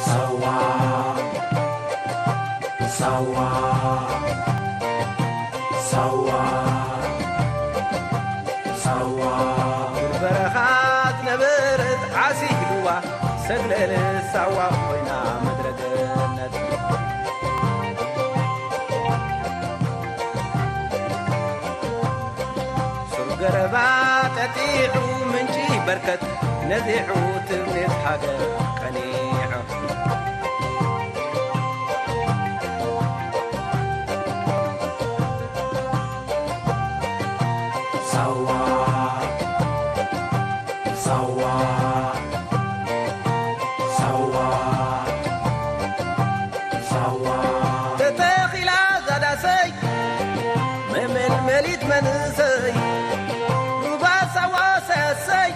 ሳዋ፣ ሳዋ፣ ሳዋ፣ ሳዋ። በረኻ ዝነበረት ዓሲልዋ ሰብ ሳዋ ኮይና ምድረ ገነት። ሱር ገረባ ጠጢዑ ምንጪ በርከት ነዚዑ ትምኒት ሃገር ቀኒዑ። ሳዋ ሳዋ ሳዋ ሳዋ ተተኺላ ዛዳሰይ መመልመሊት መንእሰይ ሩባ ሳዋ ሰሰይ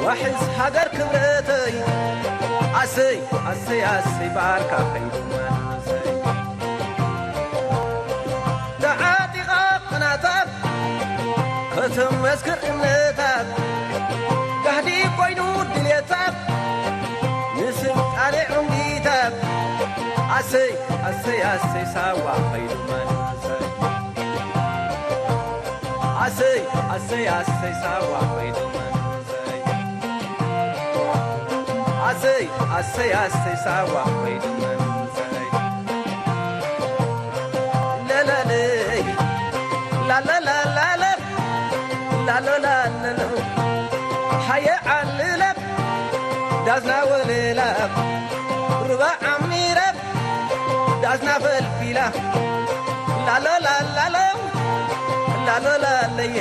ዋሕስ ሃገር ክብረተይ ኣሰይ ኣሰይ ኣሰይ ባርካ ኸይዱ መንእሰይ ተዓጢቓ ቅናታት ከተመስክር እምነታት ጋህዲ ኮይኑ ድልየታት ንስልጣነ ዕንጊታት ኣሰይ ኣሰይ ኣሰይ ሳዋ ኸይዱ መንእሰይ ኣሰይ ኣሰይ ኣሰይ ሳዋ ኸይዱ መንእሰይ ኣሰይ ኣሰይ ኣሰይ ሳዋ ኸይዱ መንእሰይ ለለለይ ላላላላለ ላሎላለሎ ሃየ ዓልለ ዳስና ወለላ ሩባ ዓሚረ ዳስና ፈልፊላ ላሎላላሎ ላሎላለየ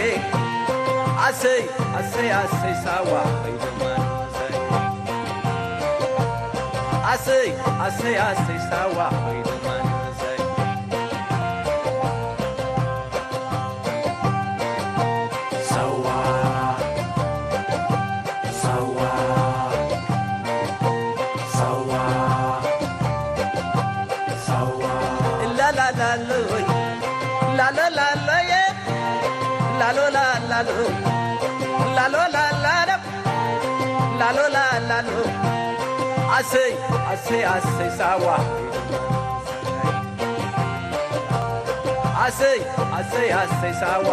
ኣሰይ ኣሰይ ኣሰይ ሳዋ ኸይዱ መንእሰይ ኣሰይ ኣሰይ ኣሰይ ሳዋ ኸይዱ መንእሰይ ሳዋ ሳዋ ሳዋ ሳዋ ላላላሎይ ላሎላሎየ ላሎላላሎ ላሎላላሎ ላሎላላሎ ኣሰይ ኣሰይ ኣሰይ ሳዋ ኣሰይ ኣሰይ ኣሰይ ሳዋ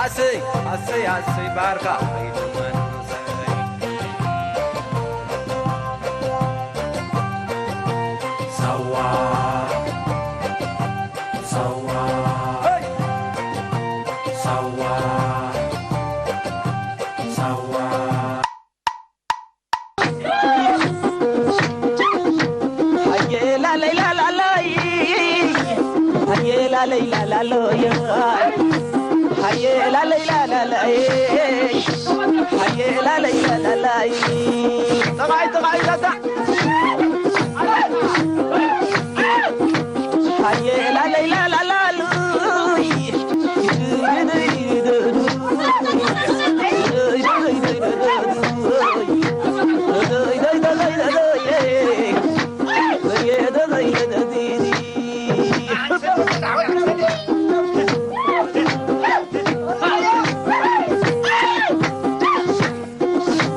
ኣሰይ ኣሰይ ኣሰይ ባርካ ሳዋ ሳዋ ሳዋ ሳዋ ሃየ ላለይ ላላለይ ሃየ ላለይ ላላለይ ሃየ ላለይ ላላለይ ሃየ ላለይ ላላለይ ጥቓይ ጥቓይ ዛዛ ሃየ ላለይ ላላሉይ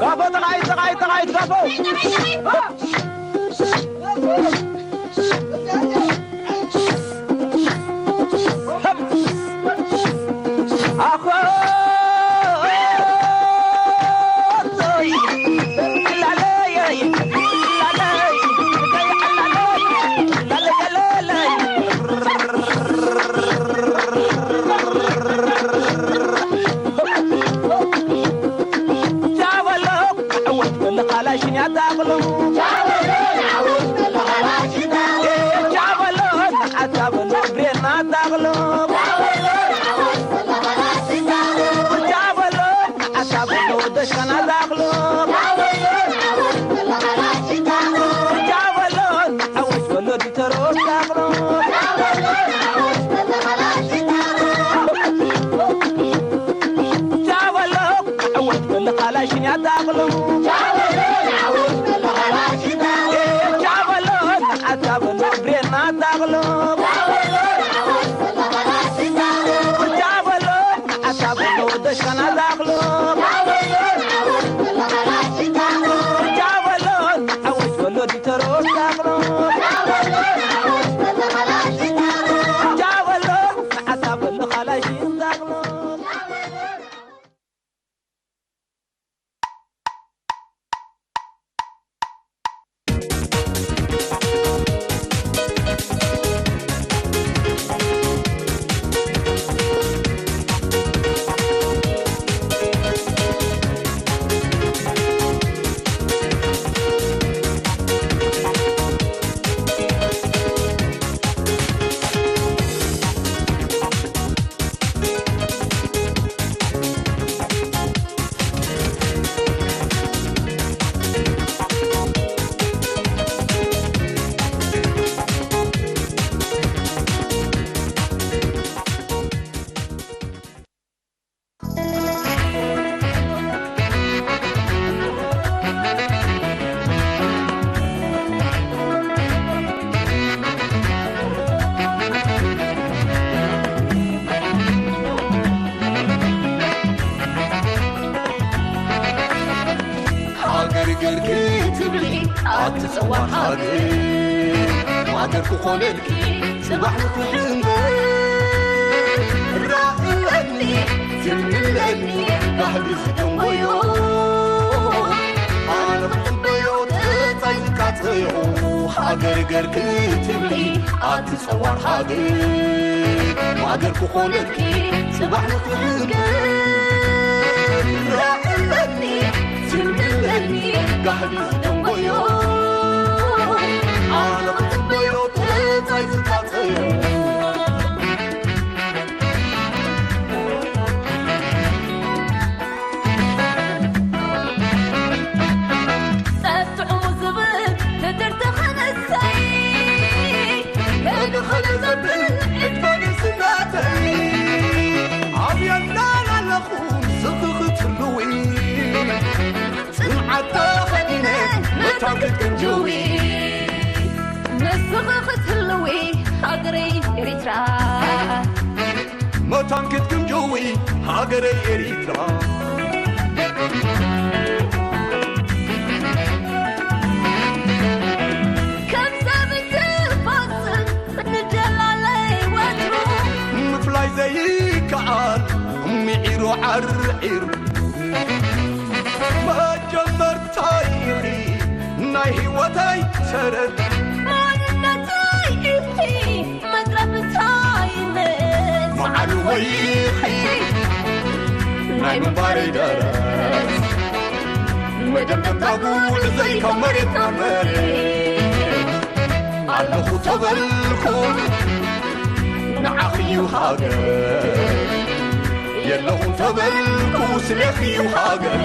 ጋፎ ጥራይ ጥራይ ጥራይ ጋፎ ካላሽን ያታቕሉ ቻበሎ ንዓታ በሎ ብሬና ታቕሉ ቻበሎ ንዓታ በሎ ደሽካና ታቕሉ ቻበሎ ንዓወሽ በሎ ዲተሮ ታቕሉ ቻበሎ ንዓወሽ በሎ ካላሽን ያታቕሉ ቻበሎ ንዓወሽ በሎ ካላሽን ታቕሉ ቻበሎ ንዓታ በሎ ብሬና ታቕሉ ቻበሎ ንዓታ በሎ ደሽካና ታቕሉ ቻበሎ ንዓወሽ በሎ ዲተሮ ታቕሉ ቻበሎ ንዓታ በሎ ካላሽን ታቕሉ ሃገር ክኾነልኪ ጽባሕ ንኽሕንገር ራእለኒ ትምለኒ ባህሊ ዝደንጎዮ ኣነ ክጽበዮ ተጻይ ዝቃጸዮ ሃገር ገር ክትብሊ ኣቲ ጸዋር ሃገር ሃገር ክኾነልኪ ጽባሕ ንኽሕንገር ራእለኒ ትምለኒ ባህሊ ዝደንጎዮ ኣነ ክጽበዮ ተጻይ ዝቃጸዮ ጸጥዑሙ ዝብል ትድርቲ ኸነሰይ ከድኸደ ዘብል ዕድመኒ ስናተይ ኣብየናን ኣለኹም ስኽኽትልዊ ጽንዓት ተኸዲነ መታን ክትግንጅዊ ንስኺ ክትህልዊ ሃገረይ ኤሪትራ መታን ክትግንጅዊ ሃገረይ ኤሪትራ ከም ሰብ ትፋስን ንደላለይ ወትሩ ምፍላይ ዘይከኣል ሚዒሩ ዓርዒሩ መጀመርታይ ኢኺ ናይ ህይወተይ ሰረት ማንነተይ ኢኺ መቅረብታይነት መዓሉ ወይኺ ናይ ምንባረይ ደረት መደምደምታ ጉዕዘይ ካብ መሬት ናብ መሬት ኣለኹ ተበልኩ ንዓኺ እዩ ሃገር የለኹ ተበልኩ ስሌኺ እዩ ሃገር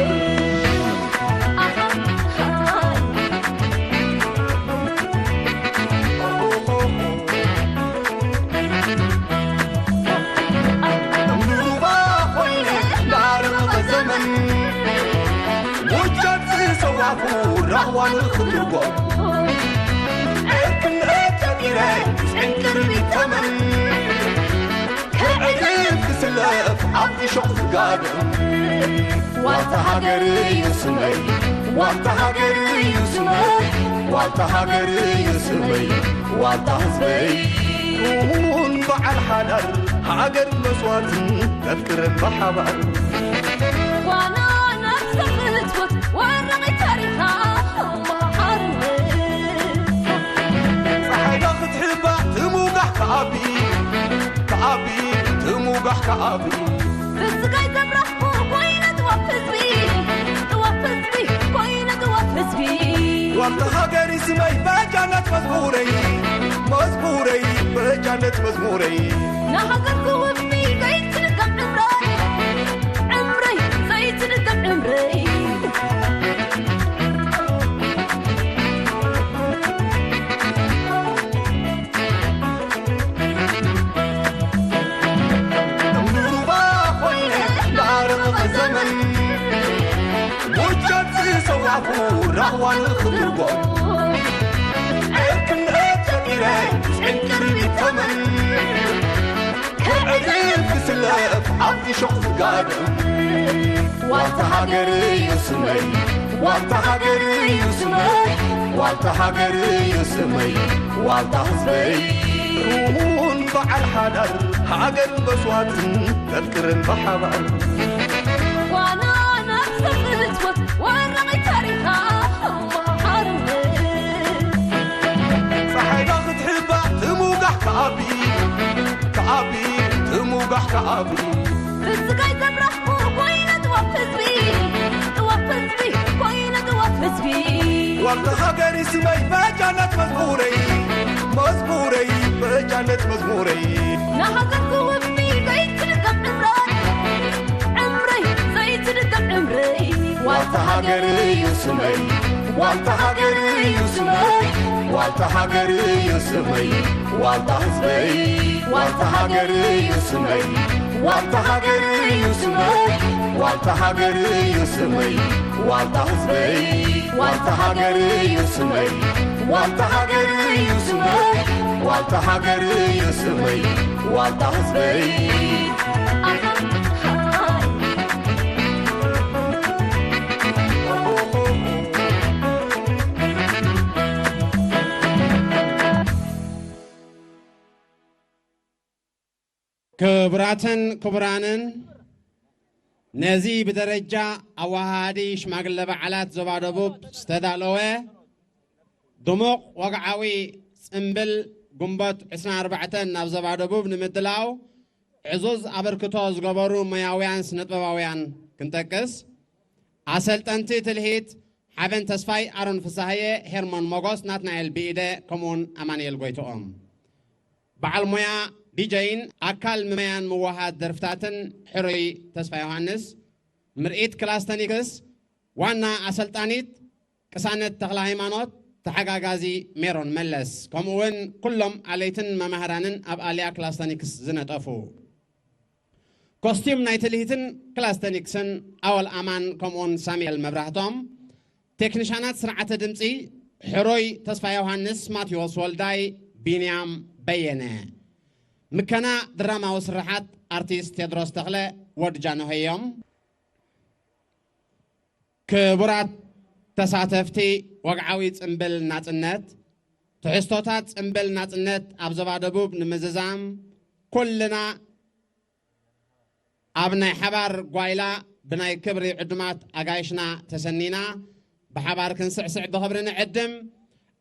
ሩባ ኮይነ ዳርበ ዘመን ሙጃት ዝሰዋፉ ራህዋ ንኽትርጎም ዕርክነት ጀሚረ ዕንቅርቢት ተመን ክዕድም ክስለፍ ኣብ እሾቕ ዝጋደም ዋልታ ሃገር እዩ ስመይ ዋልታ ሃገር እዩ ስመይ ዋልታ ሃገር እዩ ስመይ ዋልታ ህዝበይ እውን በዓል ሓዳር ሃገር መስዋዕትን መፍቅርን ብሓባር ጓና ነፍሰ ክትሞት ወረቒ ታሪኻ መሓርነት ፀሓይና ክትሕባእ ትሙጋሕ ክዓቢ ክዓቢ ትሙጋሕ ክዓቢ ብስጋይ ዘብራህኩ ኮይነ ጥዋፍ ህዝቢ ጥዋፍ ህዝቢ ኮይነ ጥዋፍ ህዝቢ ዋልታ ሃገር ስመይ በጃነት መዝሙረይ መዝሙረይ በጃነት መዝሙረይ ንሃገር ክውፊ ዘይትንገም ዕምረይ ዕምረይ ዘይትንገም ዕምረይ ሩባ ኮይነ ዳርበ ዘመን ሙጃት ዝሰዋፉ ራህዋ ንኽትርጎም ዕርክነት ጀሚረ ዕንቅርቢት ተመን ክዕድም ክስለፍ ኣብ እሾቕ ዝጋደም ዋልታ ሃገር እዩ ስመይ ዋልታ ሃገር እዩ ስመይ ዋልታ ሃገር እዩ ስመይ ዋልታ ህዝበይ እውን በዓል ሓዳር ሃገር መስዋዕትን መፍቅርን ብሓባር ጓና ነፍሰ ክትሞት ወረቒ ታሪኻ መሓርነት ፀሓይና ክትሕባእ ትሙጋሕ ክዓቢ ክዓቢ ትሙጋሕ ክዓቢ ብስጋይ ዘብራህኩ ኮይነ ጥዋፍ ህዝቢ ጥዋፍ ህዝቢ ኮይነ ጥዋፍ ህዝቢ ዋልታ ሃገር ስመይ በጃነት መዝሙረይ መዝሙረይ በጃነት መዝሙረይ ንሃገር ክውፊ ዘይትንገም ዕምረይ ዕምረይ ዘይትንገም ዕምረይ ዋልታ ሃገር እዩ ስመይ ዋልታ ሃገር እዩ ስመይ ዋልታ ሃገር እዩ ስመይ ዋልታ ህዝበይ ዋልታ ሃገር እዩ ስመይ ዋልታ ሃገር እዩ ስመይ ዋልታ ሃገር እዩ ስመይ ዋልታ ህዝበይ ዋልታ ሃገር እዩ ስመይ ዋልታ ሃገር እዩ ስመይ ዋልታ ሃገር እዩ ስመይ ዋልታ ህዝበይ ክቡራትን ክቡራንን፣ ነዚ ብደረጃ ኣወሃሃዲ ሽማግለ በዓላት ዞባ ደቡብ ዝተዳለወ ድሙቕ ወግዓዊ ጽምብል ግንቦት ዕስራን ኣርባዕተን ናብ ዞባ ደቡብ ንምድላው ዕዙዝ ኣበርክቶ ዝገበሩ ሞያውያን ስነጥበባውያን ክንጠቅስ፣ ኣሰልጠንቲ ትልሂት ሓበን ተስፋይ፣ ኣሮን ፍሳሃየ፣ ሄርሞን ሞጎስ፣ ናትናኤል ብኢደ፣ ከምኡውን ኣማኑኤል ጎይትኦም። በዓል ሞያ ዲጀይን ኣካል ምመያን ምውሃድ ደርፍታትን ሕሩይ ተስፋ ዮሃንስ፣ ምርኢት ክላስተኒክስ ዋና ኣሰልጣኒት ቅሳነት ተኽለ ሃይማኖት፣ ተሓጋጋዚ ሜሮን መለስ፣ ከምኡውን ኩሎም ኣለይትን መማህራንን ኣብ ኣልያ ክላስተኒክስ ዝነጠፉ። ኮስቲም ናይ ትልሂትን ክላስተኒክስን ኣወል ኣማን ከምኡውን ሳሙኤል መብራህቶም፣ ቴክኒሻናት ስርዓተ ድምፂ ሕሩይ ተስፋ ዮሃንስ፣ ማቴዎስ ወልዳይ፣ ቢንያም በየነ። ምከና ድራማዊ ስርሓት ኣርቲስት ቴድሮስ ተኽለ፣ ወዲ ጃንሆይ እዮም። ክቡራት ተሳተፍቲ ወግዓዊ ጽምብል ናጽነት፣ ትሕዝቶታት ጽምብል ናጽነት ኣብ ዞባ ደቡብ ንምዝዛም ኩልና ኣብ ናይ ሓባር ጓይላ ብናይ ክብሪ ዕዱማት ኣጋይሽና ተሰኒና ብሓባር ክንስዕስዕ ብኽብሪ ንዕድም።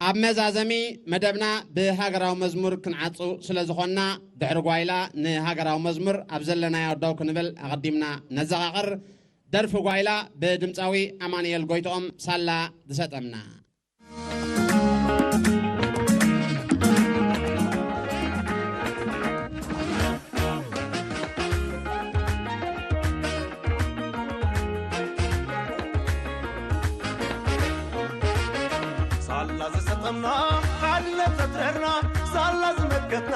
ኣብ መዛዘሚ መደብና ብሃገራዊ መዝሙር ክንዓጹ ስለ ዝኾንና፣ ድሕሪ ጓይላ ንሃገራዊ መዝሙር ኣብ ዘለናዮ ደው ክንብል ኣቐዲምና ነዘኻቕር። ደርፊ ጓይላ ብድምጻዊ ኣማኑኤል ጎይትኦም፣ ሳላ ዝሰጠምና። ሳላ ዝሰጠምና፣ ሓድነት ዘትረርና፣ ሳላ ዝመከትና፣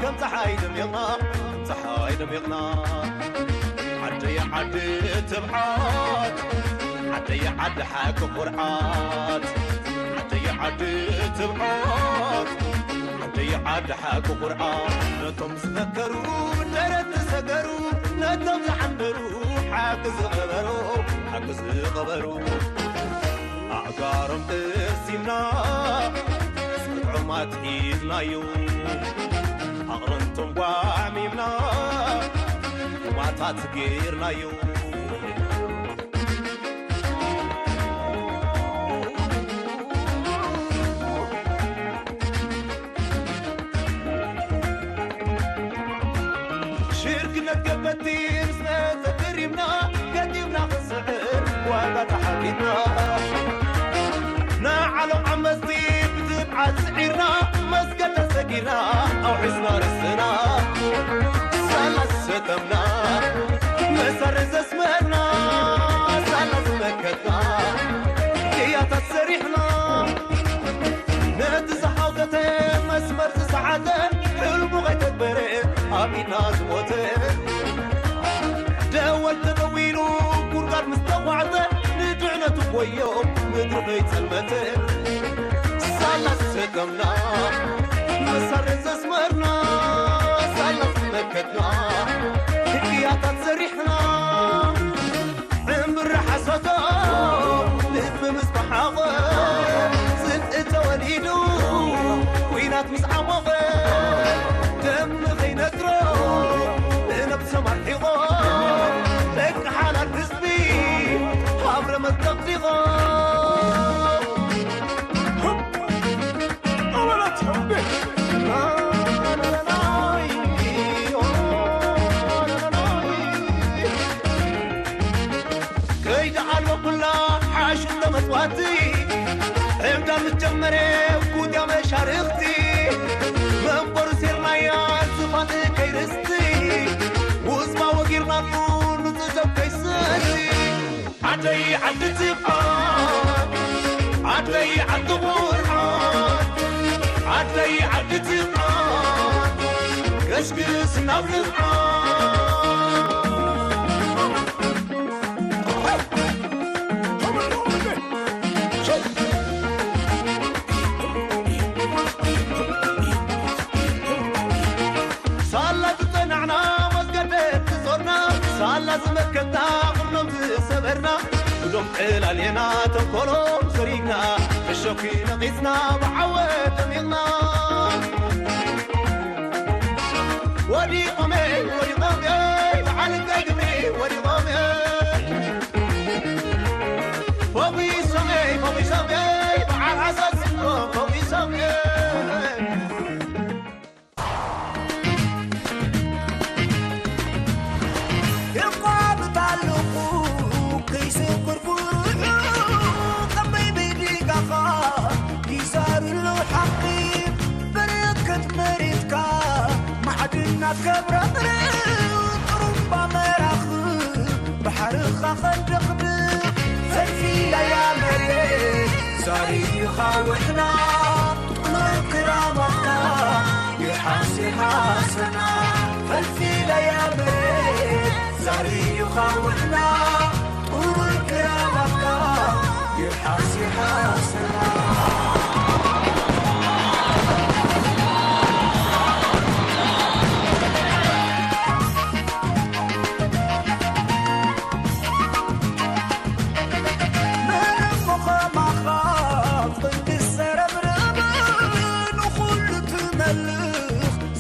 ከም ጸሓይ ደሚቕና፣ ከም ጸሓይ ደሚቕና። ዓደይ ዓዲ ትብዓት፣ ዓደይ ዓዲ ሓቂ ኩርዓት፣ ዓደይ ዓዲ ትብዓት፣ ዓደይ ዓዲ ሓቂ ኩርዓት። ነቶም ዝመከሩ ደረት ዝሰገሩ፣ ነቶም ዝዓንደሩ ሓቂ ዝቐበሩ፣ ሓቂ ዝቐበሩ። ኣእጋሮም ቀሲምና፣ ጸግዖም ኣትሒዝናዮ፣ ኣቕርንቶም ጓዕሚምና፣ ሩባታት ገይርናዮ። ሽርክነት ገበቲ ምስ መጸ ተሪምና፣ ገጢምና ክንስዕር ዋጋ ተሓቲትና። ንዓሎም ዓመጽቲ ብትብዓት ስዒርና፣ መስገደል ሰጊርና ኣውሒስና ርእስና። ሳላ ዝሰጠምና፣ መሳርያ ዘስመርና፣ ሳላ ዝመከትና፣ ቅያታት ሰሪሕና። ነቲ ዝሓውተተ መስመር ዝሰዓተ፣ ሕልሙ ከይተግበረ ኣብ ኢድና ዝሞተ። ደወል ተደዊሉ ጉድጓድ ምስ ተዃዕተ፣ ንድሕነቱ ጎዮ ምድሪ ከይጸልመተ። ሳላ ዝሰከምና፣ መሳርያ ዘስመርና፣ ሳላ ዝመከትና፣ ቅያታት ሰሪሕና። ዕምሪ ሓሶቶ ልቢ ምስ ተሓቖ፣ ጽልኢ ተወሊዱ ኲናት ምስ ዓሞቐ፣ ደም ንኸይነግሮ ንነብሶም ኣርሒቖ፣ ደቂ ሓላል ህዝቢ ሃብረ መጠቕጢቖ። ከይዲ ኣልቦ ኩላ ሓሹ ተመጽዋቲ፣ ዕብዳ ምስ ጀመረ ኩትያ መሻርኽቲ፣ መንበሩ ሴርናያ ዝፋን ከይርስቲ፣ ውዝባ ወጊርናሉ ንጽዘብ ከይሰቲ። ዓደይ ዓዲ ትብዓት፣ ዓደይ ዓዲ ቁርዓት፣ ዓደይ ዓዲ ትብዓት፣ ገስግስ ናብ ልምዓት። ሳላ ዝጸናዕና፣ መስገደል ዝዞርና፣ ሳላ ዝመከትና፣ ኩሎም ዝሰበርና፣ እዶም ዕላሌና፣ ተንኮሎም ሰሪግና፣ እሾኺ ነቒጽና፣ ብዓወት ደሚቕና። ወዲቖመይ፣ ወዲቖመይ፣ እናትከብረቕርቕ ጥሩምባ መራኽብ ባሕርኻ ኸንደቕድቕ ፈልፊለያ መሬት ዛሪኻ ውሕና ጥሉል ክራማትካ ይሓስ ይሓሰና ፈልፊለያ መሬት ዛሪኻ ውሕና ጥሉል ክራማትካ ይሓስ ይሓሰና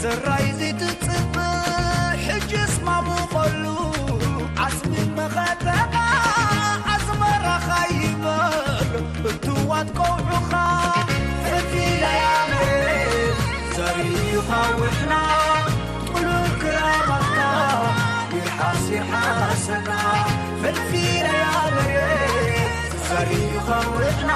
ዘራይ ዘይትጽብእ ሕጅስ ማሙቐሉ ዓስቢ መኸተና ኣስመራኻ ይበል እትዋት ቀውዑኻ ፈቲለያ መሬት ዘሪኻ ውሕና ጥሉል ክራማትካ ይርሓስ ይርሓሰና ፈቲለያ መሬት ዘሪኻ ውሕና